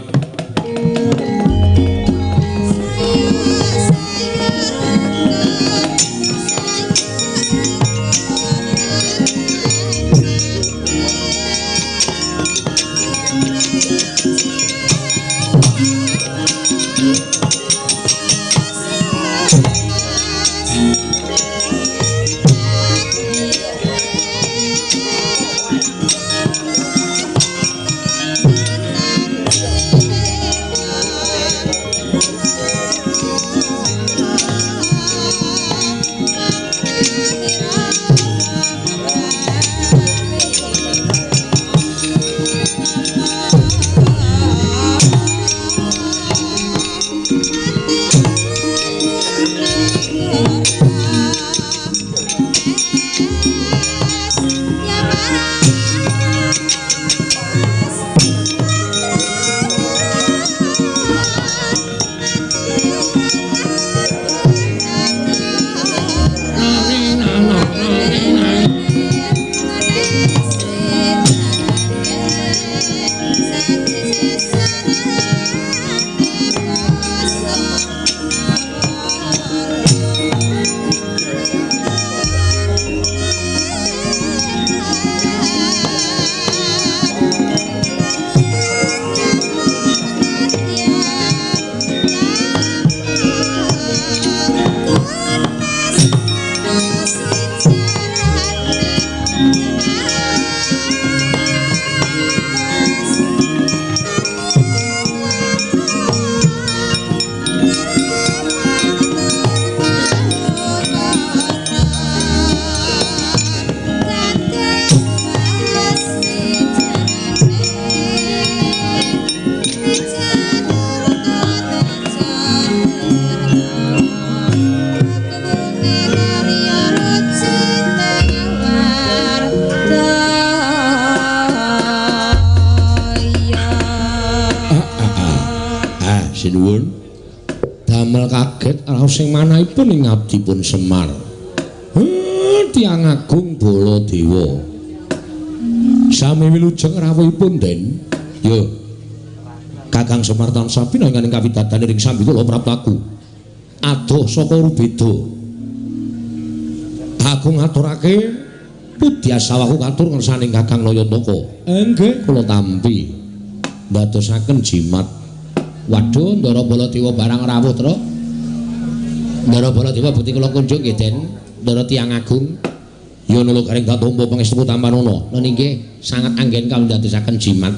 Sinuwun. Damel kaget raos sing manahipun ing abdipun Semar. Tiyang agung Baladewa. Sami wilujeng rawuhipun, Den. Yo. Kakang Semar tansah pinangan ing kawidadaning ing sambi kula praptaku. Adoh saka Rubeda. Aku ngaturake pudyasawaku katur ngersaning Kakang Nayataka. Nggih, kula tampi. Ndadosaken jimat. Waduh, Ndara Baladewa barang rawuh, Tru. Ndara Baladewa bukti kula kunjung nggih, Den. Ndara tiyang agung. Ya nula garing katampa pangestu tampanana. Nun inggih sanget anggen kawindadosaken jimat.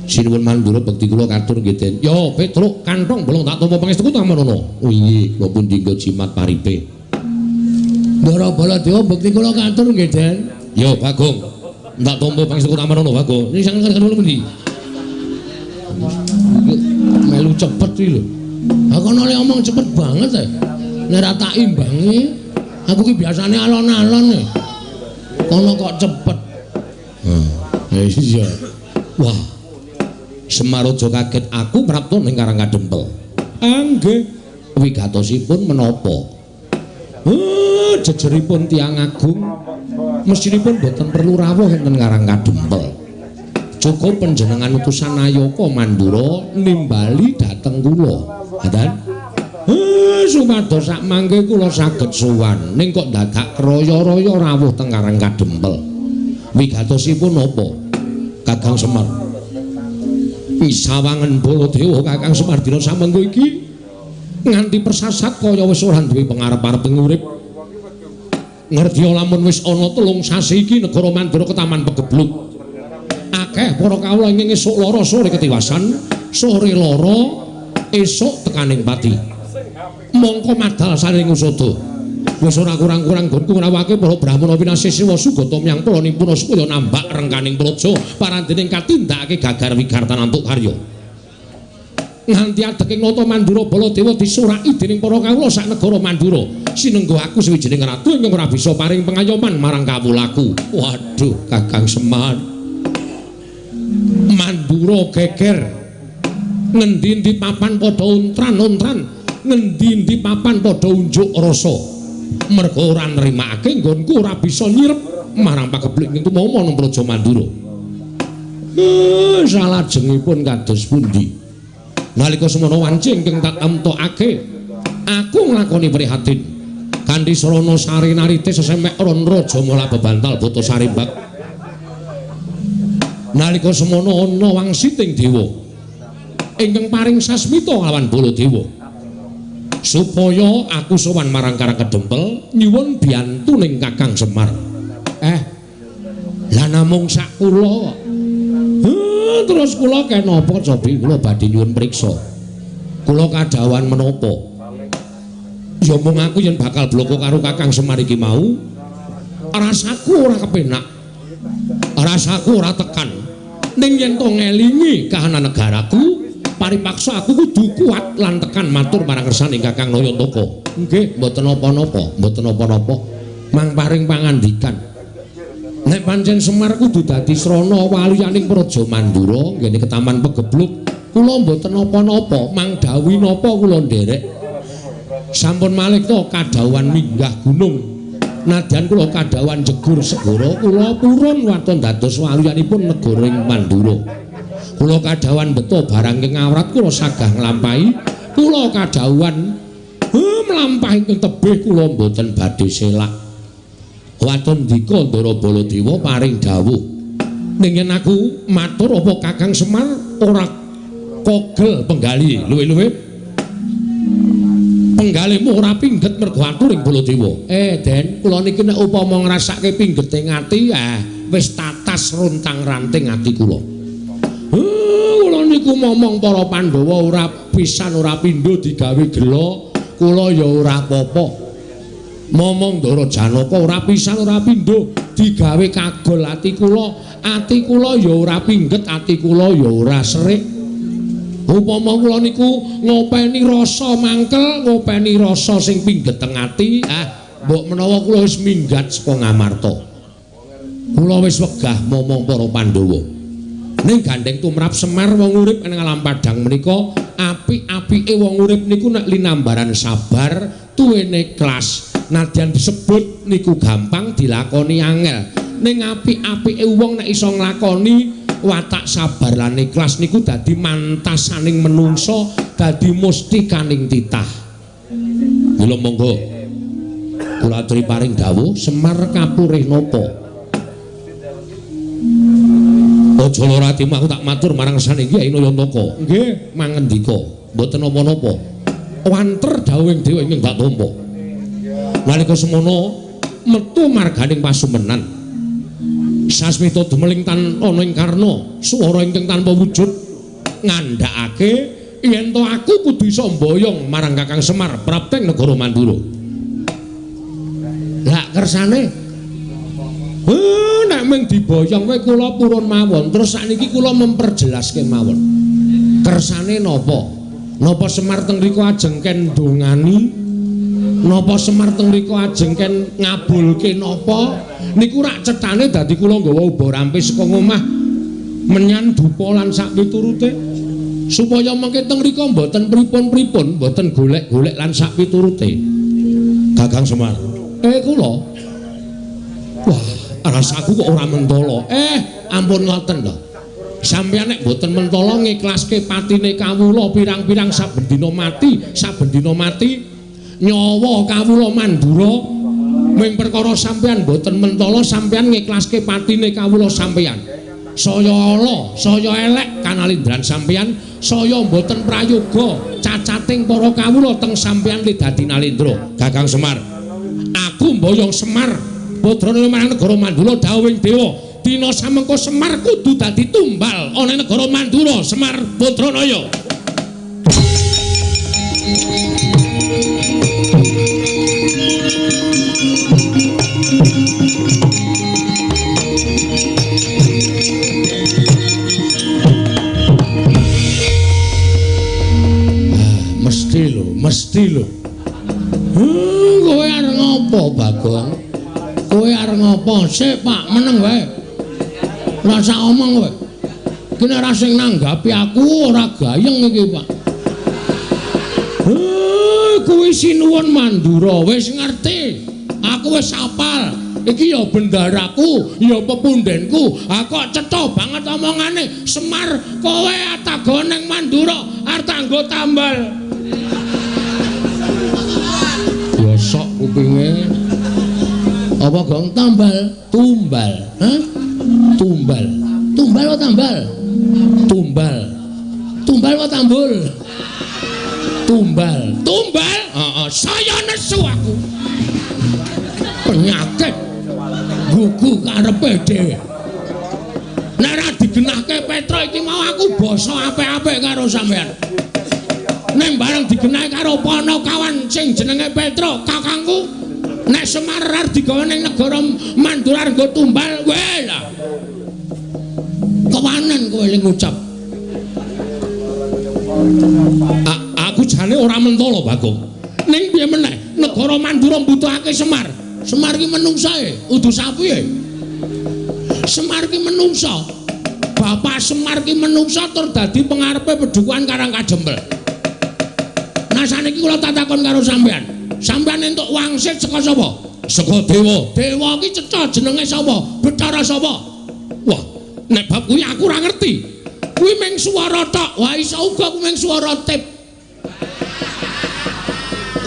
Sinuwun Mandura bekti kula katur nggih, Den. Ya, Petruk kanthong bolong tak tampa pangestu tampanana. Oh inggih, kula pun dinggo jimat paripe. Ndara Baladewa bekti kula katur nggih, Den. Ya, Bagong. Tak tampa pangestu tampanana, Bagong. Niki sanget kula pundi? Melu cepet iki lho. Ha kono le omong cepet banget e. Nek ora tak imbangi, aku ki biasane alon-alon e. Kono kok cepet. Hah, iya. Wah. Semar aja kaget aku prapta ning Karang Kadempel. Nggih. Wigatosipun menapa? Jejeripun tiyang agung mestinipun boten perlu rawuh enten Karang Kadempel. Cukup panjenengan utusan Nayaka Mandura nimbali dhateng kula. Ngaten? Supados sak mangke kula saged sowan. Ning kok dadak kraya-raya rawuh teng Karang Kadempel. Wigatosipun napa? Kakang Semar. Sawangen Baladewa Kakang Semar dina samengko iki nganti persasat kaya wis ora duwe pengarep-arep urip. Ngerti lamun wis ana 3 sasi iki negara Mandura ketaman pegebluk. Akeh para kawula ingkang esuk lara sore ketiwasan, sore lara esuk tekaning pati. Mongko madal saring usada. Wis ora kurang-kurang nggonku ngrawake para brahmana winasih siwa sugata myang para nimpuna supaya nambak rengkaning praja parandening katindakake gagar wigartan antuk karya. Nganti adeking nata Mandura Baladewa disuraki dening para kawula sak negara Mandura. Sinenggo aku sawijining ratu ingkang ora bisa paring pengayoman marang kawulaku. Waduh, Kakang Semar. Mandura geger. Ngendi-endi papan padha untran-untran, ngendi-endi papan padha unjuk rasa. Merga ora nrimakake nggonku ora bisa nyirep marang pagebluk ing tumama nang Praja Mandura. Salajengipun kados pundi? Nalika semono wanci ingkang tak emtokake, aku nglakoni prihatin. Kanthi sarana sari narite sesemek ron raja mula bebantal buta sarimbak. Nalika semono ana wangsiting dewa ingkang paring sasmita lawan Baladewa. Supaya aku sowan marang Karang Kedempel nyuwun biyantuning Kakang Semar. Lah namung sak kula. Terus kula kenapa cobi kula badhe nyuwun priksa. Kula kadhawuhan menapa? Ya mung aku yen bakal bloko karo Kakang Semar iki mau, rasaku ora kepenak. Rasaku ora tekan. Ning yen to ngelingi kahanan negaraku, paripaksa aku kudu kuat lan tekan matur marang kersaning Kakang Nayantaka. Nggih, mboten napa-napa, mboten napa-napa. Mang paring pangandikan. Nek pancen Semar kudu dadi srana waliyaning Praja Mandura nggene ketaman pegebluk, kula mboten napa-napa, mang dawuhi napa kula nderek. Sampun malih to kadhawuhan minggah gunung. Nadyan kula kadhawuhan jegur segara, kula purun waton dados waliyanipun negara ing Mandura. Kula kadhawuhan beto barang ing awrat kula sagah nglampahi, kula kadhawuhan mlampah ingkang tebih kula mboten badhe selak. Waton dika Ndara Baladewa paring dawuh. Ning yen aku matur apa Kakang Semar ora kogel penggali luwe-luwe. Penggalimu ora pingget mergo aturing Baladewa. Den, kula niki nek upama ngrasake pinggete ati, wis tatas runtang-ranting ati kula. Kula niku momong para Pandhawa ora pisan ora pindho digawe gela, kula ya ora apa-apa. Momong Ndara Janaka ora pisan ora pindho digawe kagol ati kula ya ora pingget, ati kula ya ora serik. Upama kula niku ngopeni rasa mangkel, ngopeni rasa sing pingget teng ati, mbok menawa kula wis minggat saka Ngamarta. Kula wis wegah momong para Pandhawa. Ning gandeng tumrap Semar wong urip ing alam padhang menika apik-apike wong urip niku nek linambaran sabar, tuwene ikhlas. Nadyan disebut niku gampang dilakoni angel. Ning apik-apike wong nek iso nglakoni watak sabar lan ikhlas niku dadi mantasaning menungsa, dadi mustikaning titah. Mula monggo kula aturi paring dawuh Semar kapurih napa? Aja lara atimu, aku tak matur marang kersane Kyai Nayantaka. Nggih, mangendika, mboten napa-napa. Wanter dawuhing dewa ingkang tak tampa. Nalika semono metu marganing pasumenan. Sasmita dumeling tan ana ing karna, swara ingkang tanpa wujud ngandhakake yen to aku kudu iso mboyong marang Kakang Semar prapteng negara Mandura. Lah kersane nek mung diboyong wae kula purun mawon. Terus sakniki kula memperjelaske mawon. Kersane napa? Napa Semar teng mriku ajeng ken ndongani? Napa Semar teng mriku ajeng ken ngabulke napa? Niku rak cethane dadi kula nggawa uba rampes saka ngomah menyan dupa lan sak piturute supaya mengke teng mriku mboten pripun-pripun, mboten golek-golek lan sak piturute. Kakang Semar. Kula. Wah, rasaku kok ora mentala. Ampun ngoten lho. Sampeyan nek mboten mentala ngiklaske patine kawula pirang-pirang saben dina mati, saben dina mati nyawa kawula Mandura ming perkara sampeyan mboten mentala sampeyan ngiklaske patine kawula sampeyan. Saya ala, saya elek kanalindran sampeyan, saya mboten prayoga cacating para kawula teng sampeyan li dadi nalindra. Kakang Semar, aku mboyong Semar putrane marang negara Mandura dawuhing dewa. Dina samengko Semar kudu dadi tumbal ana negara Mandura. Semar Putranaya. Mesti lho. Kowe arep ngopo, Bagong? Kowe arep ngopo? Sik, Pak, meneng wae. Ora sak omong kowe. Iki nek ora sing nanggapi aku ora gayeng iki, Pak. Kuwi sinuwun Mandura, wis ngerti. Aku wis hafal. Iki ya bendaraku, ya pepundenku. Ha kok cetha banget omongane. Semar, kowe atago ning Mandura arep tak nggo tambal. Ya sok kupinge. Apa gong tambal? Tumbal. Hah? Tumbal. Tumbal apa tambal? Tumbal. Tumbal apa tambul? Tumbal. Tumbal? Heeh, saya nesu aku. Penyakit gugu karepe dhewe. Nek ora digenahke Petruk iki mau aku basa apik-apik karo sampean. Nek bareng digenahke karo Panakawan sing jenenge Petruk, kakangku, nek Semar arep digawa ning negara Mandura nggo tumbal, weh lah. Kewanen kowe ling ngucap. Aku jane ora mentolo, Bagong. Ning piye meneh, negara Mandura mbutuhake Semar. Semar ki menungsa e, udu sapi e. Semar ki menungsa. Bapak Semar ki menungsa tur dadi pengarepe pedukuhan Karang Kajempel. Nah saniki kula tak takon karo sampean. Sampean entuk wangsit saka sapa? Saka dewa. Dewa ki cetha jenenge sapa? Bathara sapa? Wah, nek bab kuwi aku ora ngerti. Kuwi mung swara tok. Wah, iso uga kuwi mung swara tip.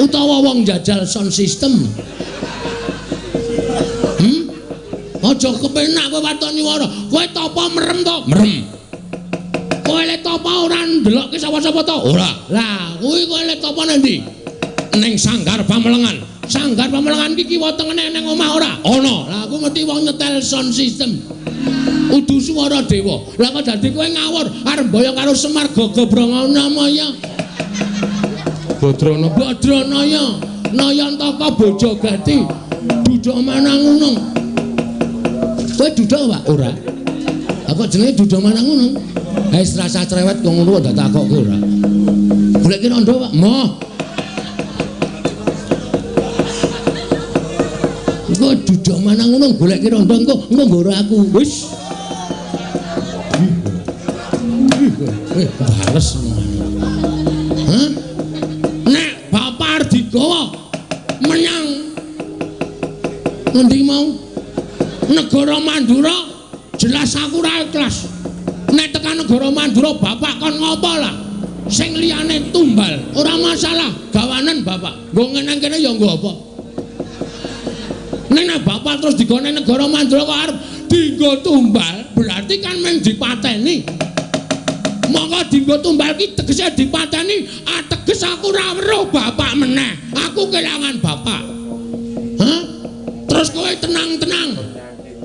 Utawa wong jajal sound system. Aja kepenak kowe waton nyuwara. Kowe tapa merem to? Merem. Kowe le tapa ora ndelokke sapa-sapa to? Ora. Lah, kuwi kowe le tapa nang ndi? Ning Sanggar Pamelengan. Sanggar Pamelengan iki kiwa tengene ning omah ora? Ana. Lah aku mesti wong nyetel sound system. Udu swara dewa. Lah kok dadi kowe ngawur arep mboyong karo Semar Gagabranganamaya. Badrana. Badranaya. Nayantaka Bojogati. Duda Manangunung. Kowe duda, Pak? Ora. Lah kok jenenge duda Manangunung? Wis rasa cerewet kok ngono kok takokke ora. Goleki rondo, Pak. Moh. Engko duda Manangunung goleki rondo engko engko nggoro aku. Wis. Bales omongane. Hah? Nek bapak arep digawa menyang ngendi mau? Negara Mandura jelas aku ora ikhlas. Nek tekan negara Mandura bapak kon ngopo lah? Sing liyane tumbal, ora masalah, gawanen bapak. Nggo ngeneng kene ya nggo apa? Nek bapak terus digone negara Mandura kok arep dinggo tumbal, berarti kan mung dipateni. Monggo dinggo tumbal ki tegese dipateni, ateges aku ora weruh bapak meneh. Aku kelangan bapak. Hah? Terus kowe tenang-tenang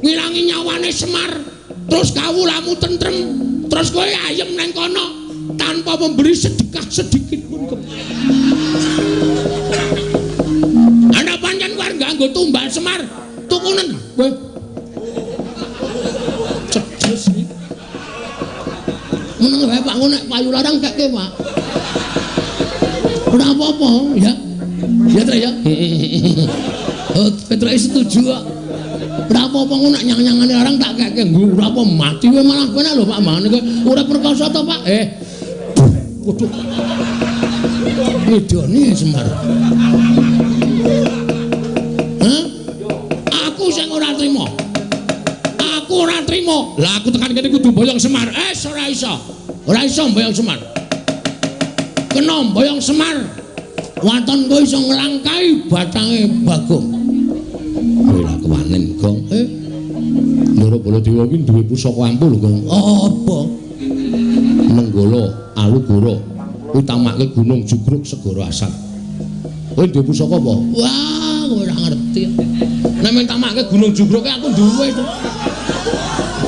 ngilangi nyawane Semar, terus kawulamu tentrem, terus kowe ayem nang kono tanpa memberi sedekah sedikit pun. Ana pancen kowe nganggo tumbal Semar, tukunen kowe. Cedes iki. Meneng wae Pak, nek payu larang keke, Pak. Ora apa-apa, ya. Ya, Trek ya. Oh, Petruk setuju kok. Ora apa-apa ngono nek nyang-nyangane larang tak keke nggo ora apa mati wae malah penak lho Pak mangane kowe ora perkasa to Pak. Waduh. Ngidoni Semar. Hah? Aku sing ora trima. Aku ora trima. Lah aku tekan kene kudu boyong Semar. Ora iso. Ora iso mboyong Semar. Kena mboyong Semar. Waton kowe iso nglangkai batange Bagong. Ora kewanen, Gong. Ndara Baladewa iki duwe pusaka ampuh lho, Gong. Apa? Nenggala Alugoro utamake Gunung Jugruk Segara Asat. Kowe duwe pusaka apa? Wah, kowe ora ngerti. Nek mentamake Gunung Jugruk aku duwe to.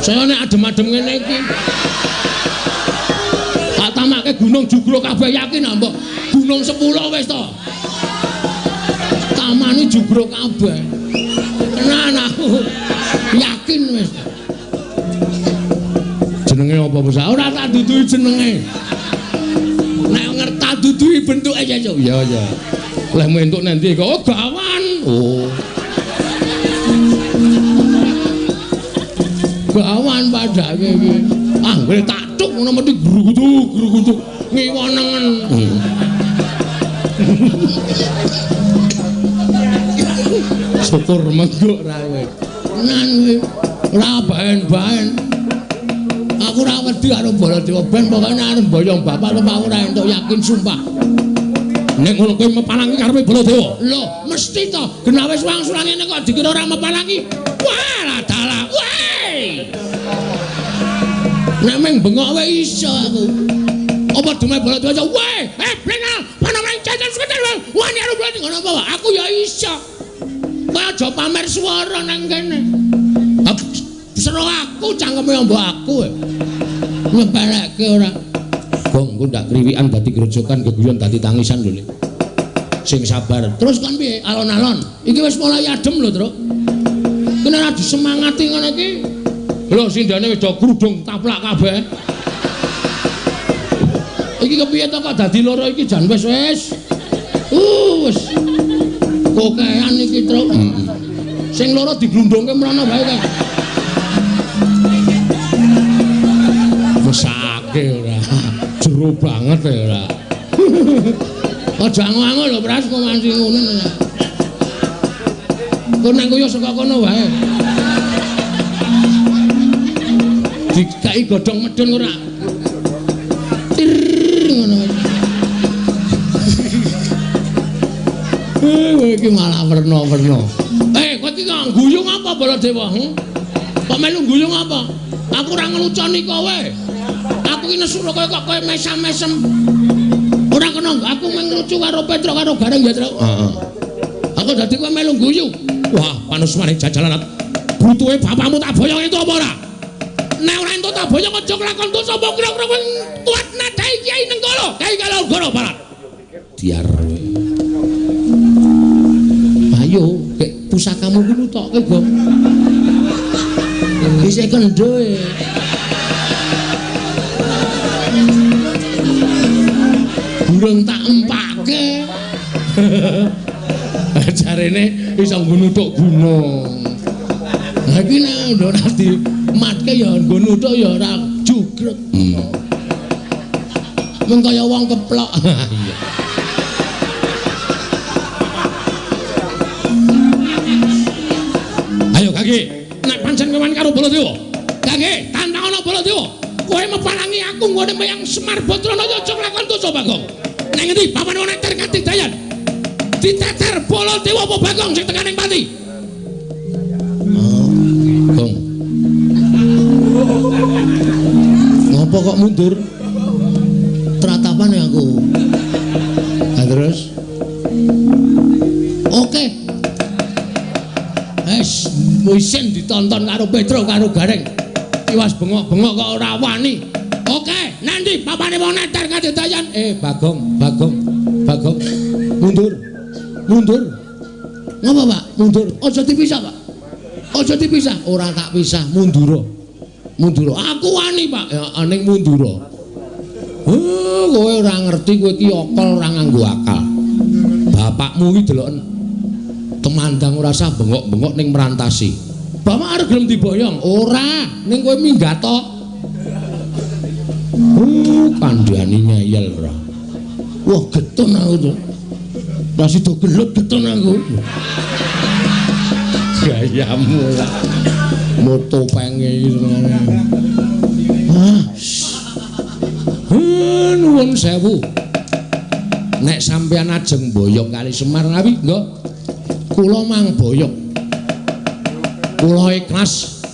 Saya nek adem-adem ngene iki. Tak tamake Gunung Jugruk kabeh yakin ah, mbok. Gunung 10 wis to. Tamane jugruk kabeh. Tenan aku yakin wis. Jenenge apa, Bos? Ora tak duduhi jenenge. Nek ngerta duduhi bentuke ya ya. Ya ya. Lehmu entuk nanti kok oh, gawan. Oh. Gawan padake iki. Anggere tak tuk ngono mesti grugutuk grugutuk ngiwa nengen. Syukur mengguk ra kowe. Nan kowe ora baen-baen. Aku ora wedi karo Baladewa ben pokoke arep mboyong bapak lho aku ora entuk yakin sumpah. Nek ngono kowe mepalangi karepe Baladewa. Lho, mesti to. Genah wis wangsulan ngene kok dikira ora mepalangi. Wah, lah dalah. Weh. Nek meng bengok wae iso aku. Apa dume Baladewa? Weh, blenal, panamane jajan seketer. Wani karo Baladewa ngono apa? Aku ya iso. Kowe aja pamer swara nang kene. Seru aku cangkeme mbok aku. Nyepelekke ora. Gong, engko ndak kriwikan dadi grojokan geguyon dadi tangisan lho. Sing sabar. Terus kon piye? Alon-alon. Iki wis mulai adem lho, Truk. Kene ora disemangati ngono iki. Lho sindane wis do krudung taplak kabeh. Iki kepiye to kok dadi loro iki jan wis wis. Wis. Kokean iki, Truk. Sing loro diglundungke mrono wae kae. Mesake ora. Jero banget ya ora. Aja ango-ango lho, Pras, kok nganti ngono. Kok nang koyo saka kono wae. Dikai godhong medhun ora. Tir ngono. Kowe iki malah werna-werna. Kowe iki kok guyu apa Baladewa? Kok melu guyu apa? Aku ora ngeluconi kowe. Aku iki nesu kowe kok kowe mesam-mesem. Ora kena aku mung lucu karo Petruk karo Gareng ya, Truk. Heeh. Aku dadi kowe melu guyu. Wah, panusmane jajalan. Butuhe bapakmu tak boyong entuk apa ora? Nek ora entuk tak boyong aja kelakon dosa apa kira-kira kowe kuat nadai Kyai Nenggala, Kyai Kalogoro Barat. Diar. Ayo, kek pusakamu ku nutokke, Gong. Isih kendho e. Durung tak empake. Jarene iso nggo nuthuk gunung. Lah iki nek ora dimatke ya nggo nuthuk ya ora jugrek. Mung kaya wong keplok. Iya. Ayo Kaki, nek pancen kowe wani karo Baladewa. Kaki, tantangono Baladewa. Kowe mepalangi aku nggone meyang Semar Badranaya aja nglakon dosa Bagong. Nang ngendi papan ana ter katidayan? Diteter Baladewa apa Bagong sing tekaning pati? Oh, Gong. Ngopo kok mundur? Tratapan ya aku. Lah terus? Oke. Wes, isin ditonton karo Petruk karo Gareng. Tiwas bengok-bengok kok ora wani. Oke, nanti papane wong neter kadidayan. Bagong, Bagong, Bagong. Mundur. Mundur. Ngopo, Pak? Mundur. Aja dipisah, Pak. Aja dipisah. Ora tak pisah, mundura. Mundura. Aku wani, Pak. Ya ning mundura. Kowe ora ngerti kowe iki akal ora nganggo akal. Bapakmu iki deloken temandang ora sah bengok-bengok ning merantasi. Bapak arep gelem diboyong? Ora, ning kowe minggat to. Kandhane ngeyel ora. Wah, getun aku to. Lah sida gelut getun aku. Gayamu ora. Moto penge iki senengane. Ah. Nuwun sewu. Nek sampeyan ajeng boyong kali Semar ngawi, nggih. Kula mang boyong. Kula ikhlas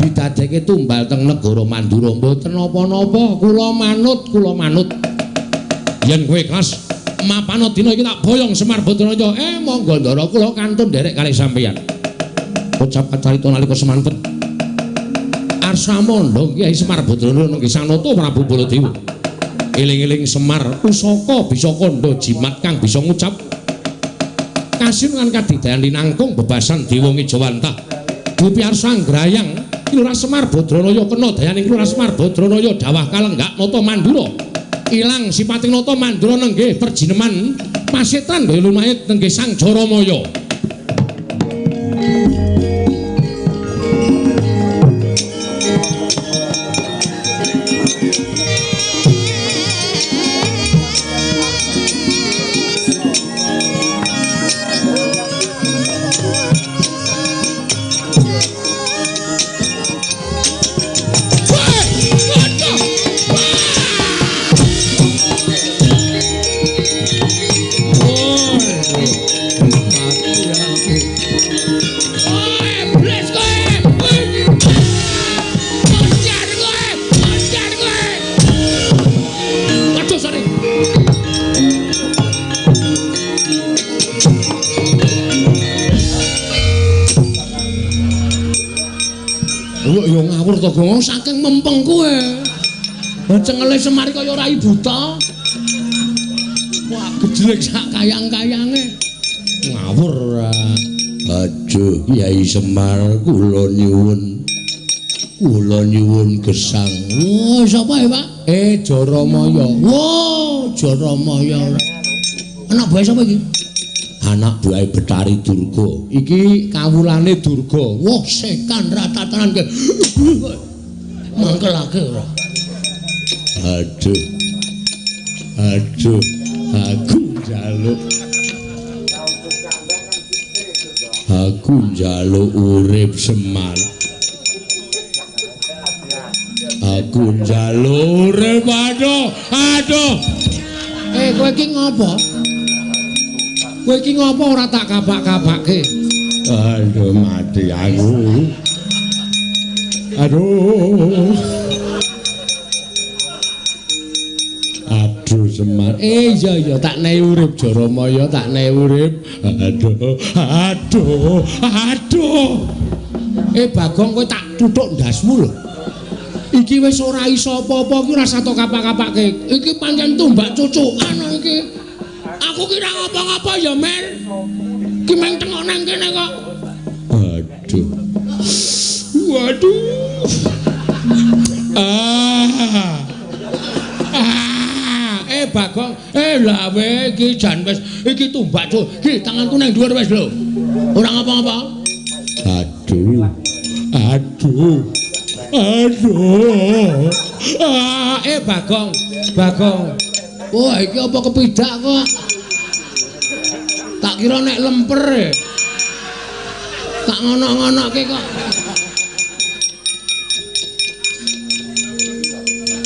didadekke tumbal teng negara Mandura mboten napa-napa, kula manut, kula manut. Yen kowe ikhlas mapana dina iki tak boyong Semar Badranaya. Monggo ndara kula kantun nderek kalih sampeyan. Ucap kacarita nalika semanten. Arsa mondhong Kyai Semar Badranaya nggih sanata Prabu Baladewa. Eling-eling Semar pusaka bisa kandha jimat kang bisa ngucap kasin lan kadidayan linangkung bebasan dewa ngejawantah. Dupi arsa nggrayang Ki Lurah Semar Badranaya kena dayaning Lurah Semar Badranaya dawah kalenggak nata Mandura. Ilang sipating nata mandra nenggih perjineman pasetan gaya lumayit nenggih Sang Jaramaya. Gong saking mempeng kowe. Cengele Semar kaya rai buta. Wah, gejlek sak kayang-kayange. Ngawur ora. Aduh, Kyai Semar kula nyuwun. Kula nyuwun gesang. Oh, sapa ya, Pak? Jaramaya. Wah, Jaramaya ora. Anak buahe sapa iki? Anak buahe Betari Durga. Iki kawulane Durga. Wah, setan ratatanan ke. Mangkelake ora. Aduh. Aduh, aku njaluk. Aku njaluk urip Semar. Aku njaluk urip. Aduh, aduh. Kowe iki ngopo? Kowe iki ngopo ora tak kapak-kapake? Aduh, mati aku. Aduh. Aduh Semar. Iya iya tak nehi urip Jaramaya, tak nehi urip. Aduh, aduh, aduh. Bagong kowe tak tuthuk ndasmu lho. Iki wis ora iso apa-apa iki ora tok kapak-kapake. Iki pancen tumbak cucukan iki. Aku kira ngapa-ngapa ya, Mer. Ki meng tengok nang kene kok. Aduh. Waduh. Ah. Ah, Bagong, lawe iki jan wis iki tumbak cuk. Iki tanganku nang dhuwur wis lho. Ora ngapa-ngapa. Aduh. Aduh. Aduh. Ah, Bagong, Bagong. Wah, iki apa kepidak kok? Tak kira nek lemper. Tak ngono-ngonoke kok.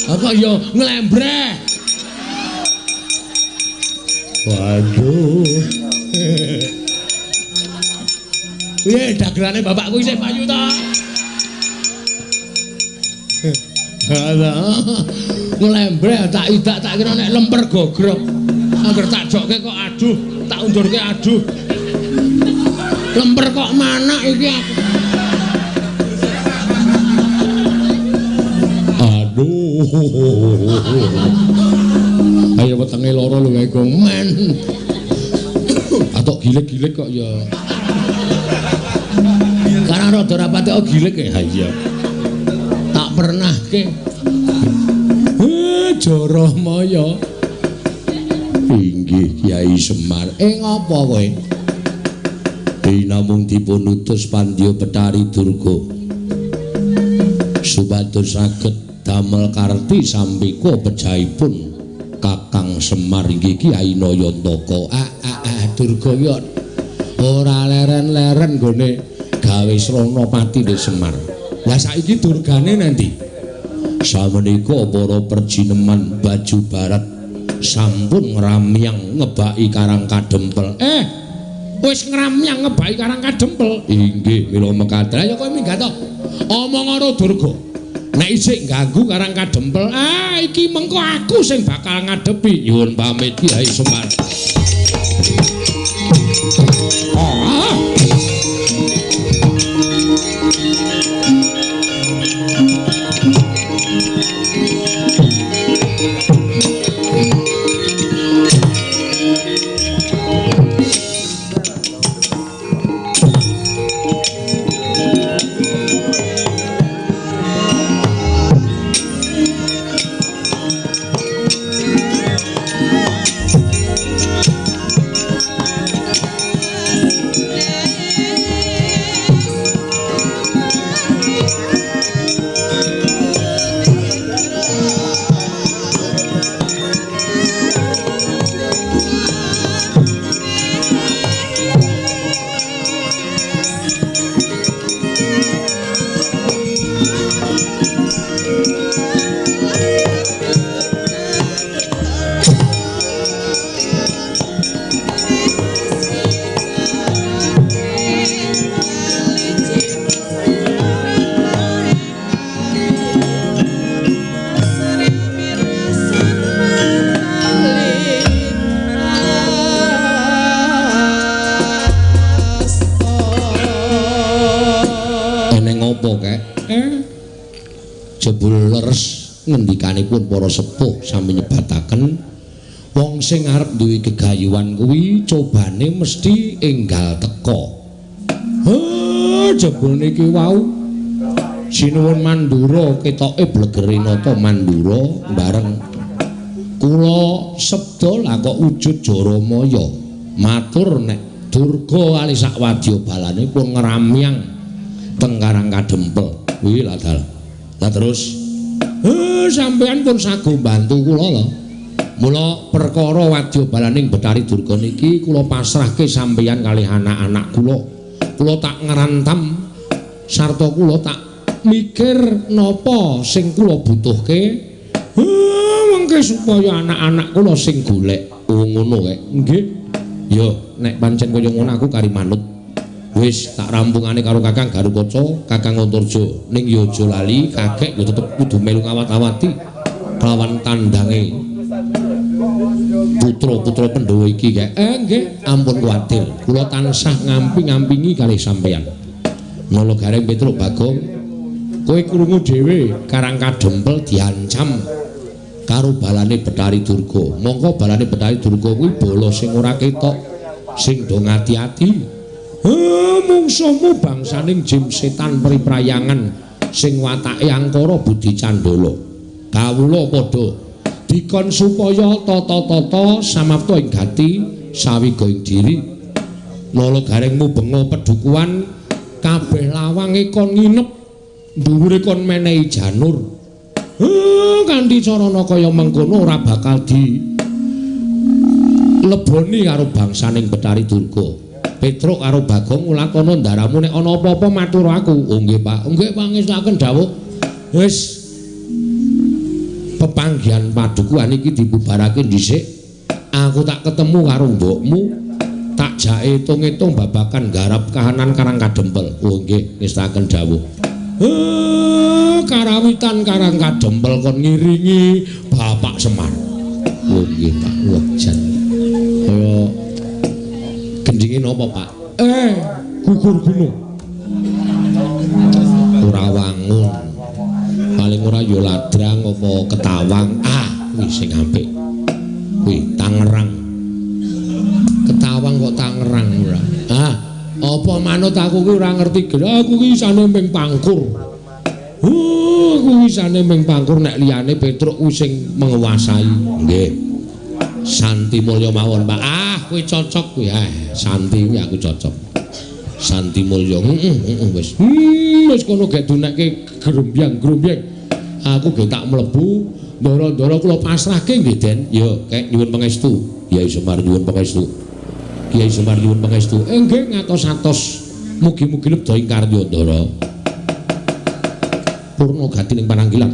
Apa ya nglembreh? Waduh. Piye dagelane bapakku isih payu ta? Alah. Nglembreh tak idak tak kira nek lemper gogrok. Angger tak jokke kok aduh, tak undurke aduh. Lemper kok manak iki aku. Aduh. Ayo wetenge lara lho kae gong men. Atok gilik-gilik kok ya. Karena rada rapate kok gilik ya. Iya. Tak pernahke. Jaramaya. Inggih Kyai Semar. Ngopo kowe? Dinamung dipun utus Pandya Betari Durga supados saged damel karti sampika pejahipun Kakang Semar inggih Kyai Nayantaka. Durga iki ora leren-leren nggone gawe srana patine Semar. Lah saiki durgane nanti? Samenika para perjineman baju barat sampun ngramyang ngebaki Karang Kadempel. Wis ngramyang ngebaki Karang Kadempel. Inggih, mila mekaten. Lah ya kowe minggat to. Omong karo Durga. Nek isih ganggu Karang Kadempel, iki mengko aku sing bakal ngadepi. Nyuwun pamit Kyai Semar. Jebul leres ngendikanipun para sepuh sami nyebataken wong sing arep duwe gegayuhan kuwi cobane mesti enggal teka. Jebul niki wau sinuwun Mandura ketoke blegere nata Mandura bareng kula sabda lah kok wujud Jaramaya matur nek Durga kali sak wadya balane pun ngramyang teng Karang Kadempel. Kuwi lah dal. Lah terus sampean pun sago bantu kula lho. Mula perkara wadya balaning Bathari Durga niki kula pasrahke sampeyan kalih anak-anak kula. Kula tak ngrantam sarta kula tak mikir napa sing kula butuhke. Mengke supaya anak-anak kula sing golek. Oh ngono kae. Nggih. Ya, nek pancen kaya ngono aku kari manut. Wis tak rampungane karo Kakang Garukaca, Kakang Antarja. Ning ya aja lali, kakek ya tetep kudu melu ngawat-awati kelawan tandange putra-putra Pandhawa iki kae. Nggih, ampun kuwatir. Kula tansah ngampi-ngampingi kalih sampeyan. Nala Gareng Petruk Bagong, kowe krungu dhewe Karang Kadempel diancam karo balane Bathari Durga. Mongko balane Bathari Durga kuwi bala sing ora ketok, sing do ngati-ati. Mungsuhmu bangsaning jim setan priprayangan sing watake angkara budi candala. Kawula padha dikon supaya tata-tata samapta ing gati sawiga ing diri. Nala Gareng mubenga pedukuhan kabeh lawange kon nginep, dhuwure kon menehi janur. Kanthi carana kaya mengkono ora bakal di leboni karo bangsaning Bathari Durga. Petruk karo Bagong ulatana ndaramu nek ana apa-apa matur aku. Oh nggih Pak, nggih pangestakaken dawuh. Wis pepanggihan padukuhan iki dibubarake dhisik. Aku tak ketemu karo mbokmu, tak jake hitung-hitung babakan garap kahanan Karang Kadempel. Oh nggih, ngestakaken dawuh. Karawitan Karang Kadempel kon ngiringi Bapak Semar. Oh nggih Pak, wah jan. Kaya gendinge napa Pak? Gugur gunung. Ora wangun. Paling ora ya ladrang apa ketawang. Ah, kuwi sing apik. Kuwi Tangerang. Ketawang kok Tangerang ora. Ah, apa manut aku kuwi ora ngerti. Aku kuwi isane ming pangkur. Aku isane ming pangkur nek liyane Petruk kuwi sing menguasai. Nggih. Santi Mulya mawon, Pak. Ah, kuwi cocok kuwi. Santi kuwi aku cocok. Santi Mulya. Heeh, wis. Wis kono gek dunekke grombyang-grombyang. Aku ge tak mlebu, ndara-ndara kula pasrahke nggih, Den. Ya, kek nyuwun pangestu. Kyai Semar nyuwun pangestu. Kyai Semar nyuwun pangestu. Nggih ngatos-atos. Mugi-mugi lebda ing karya, Ndara. Purna gati ning pananggilan.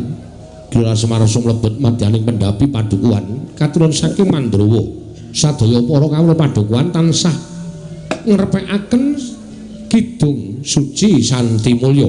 Kila Semar sumlebet madyaning pendhapi padukuhan katuran saking Mandrawa. Sadaya para kawula padukuhan tansah ngrepekaken kidung suci Santi Mulya.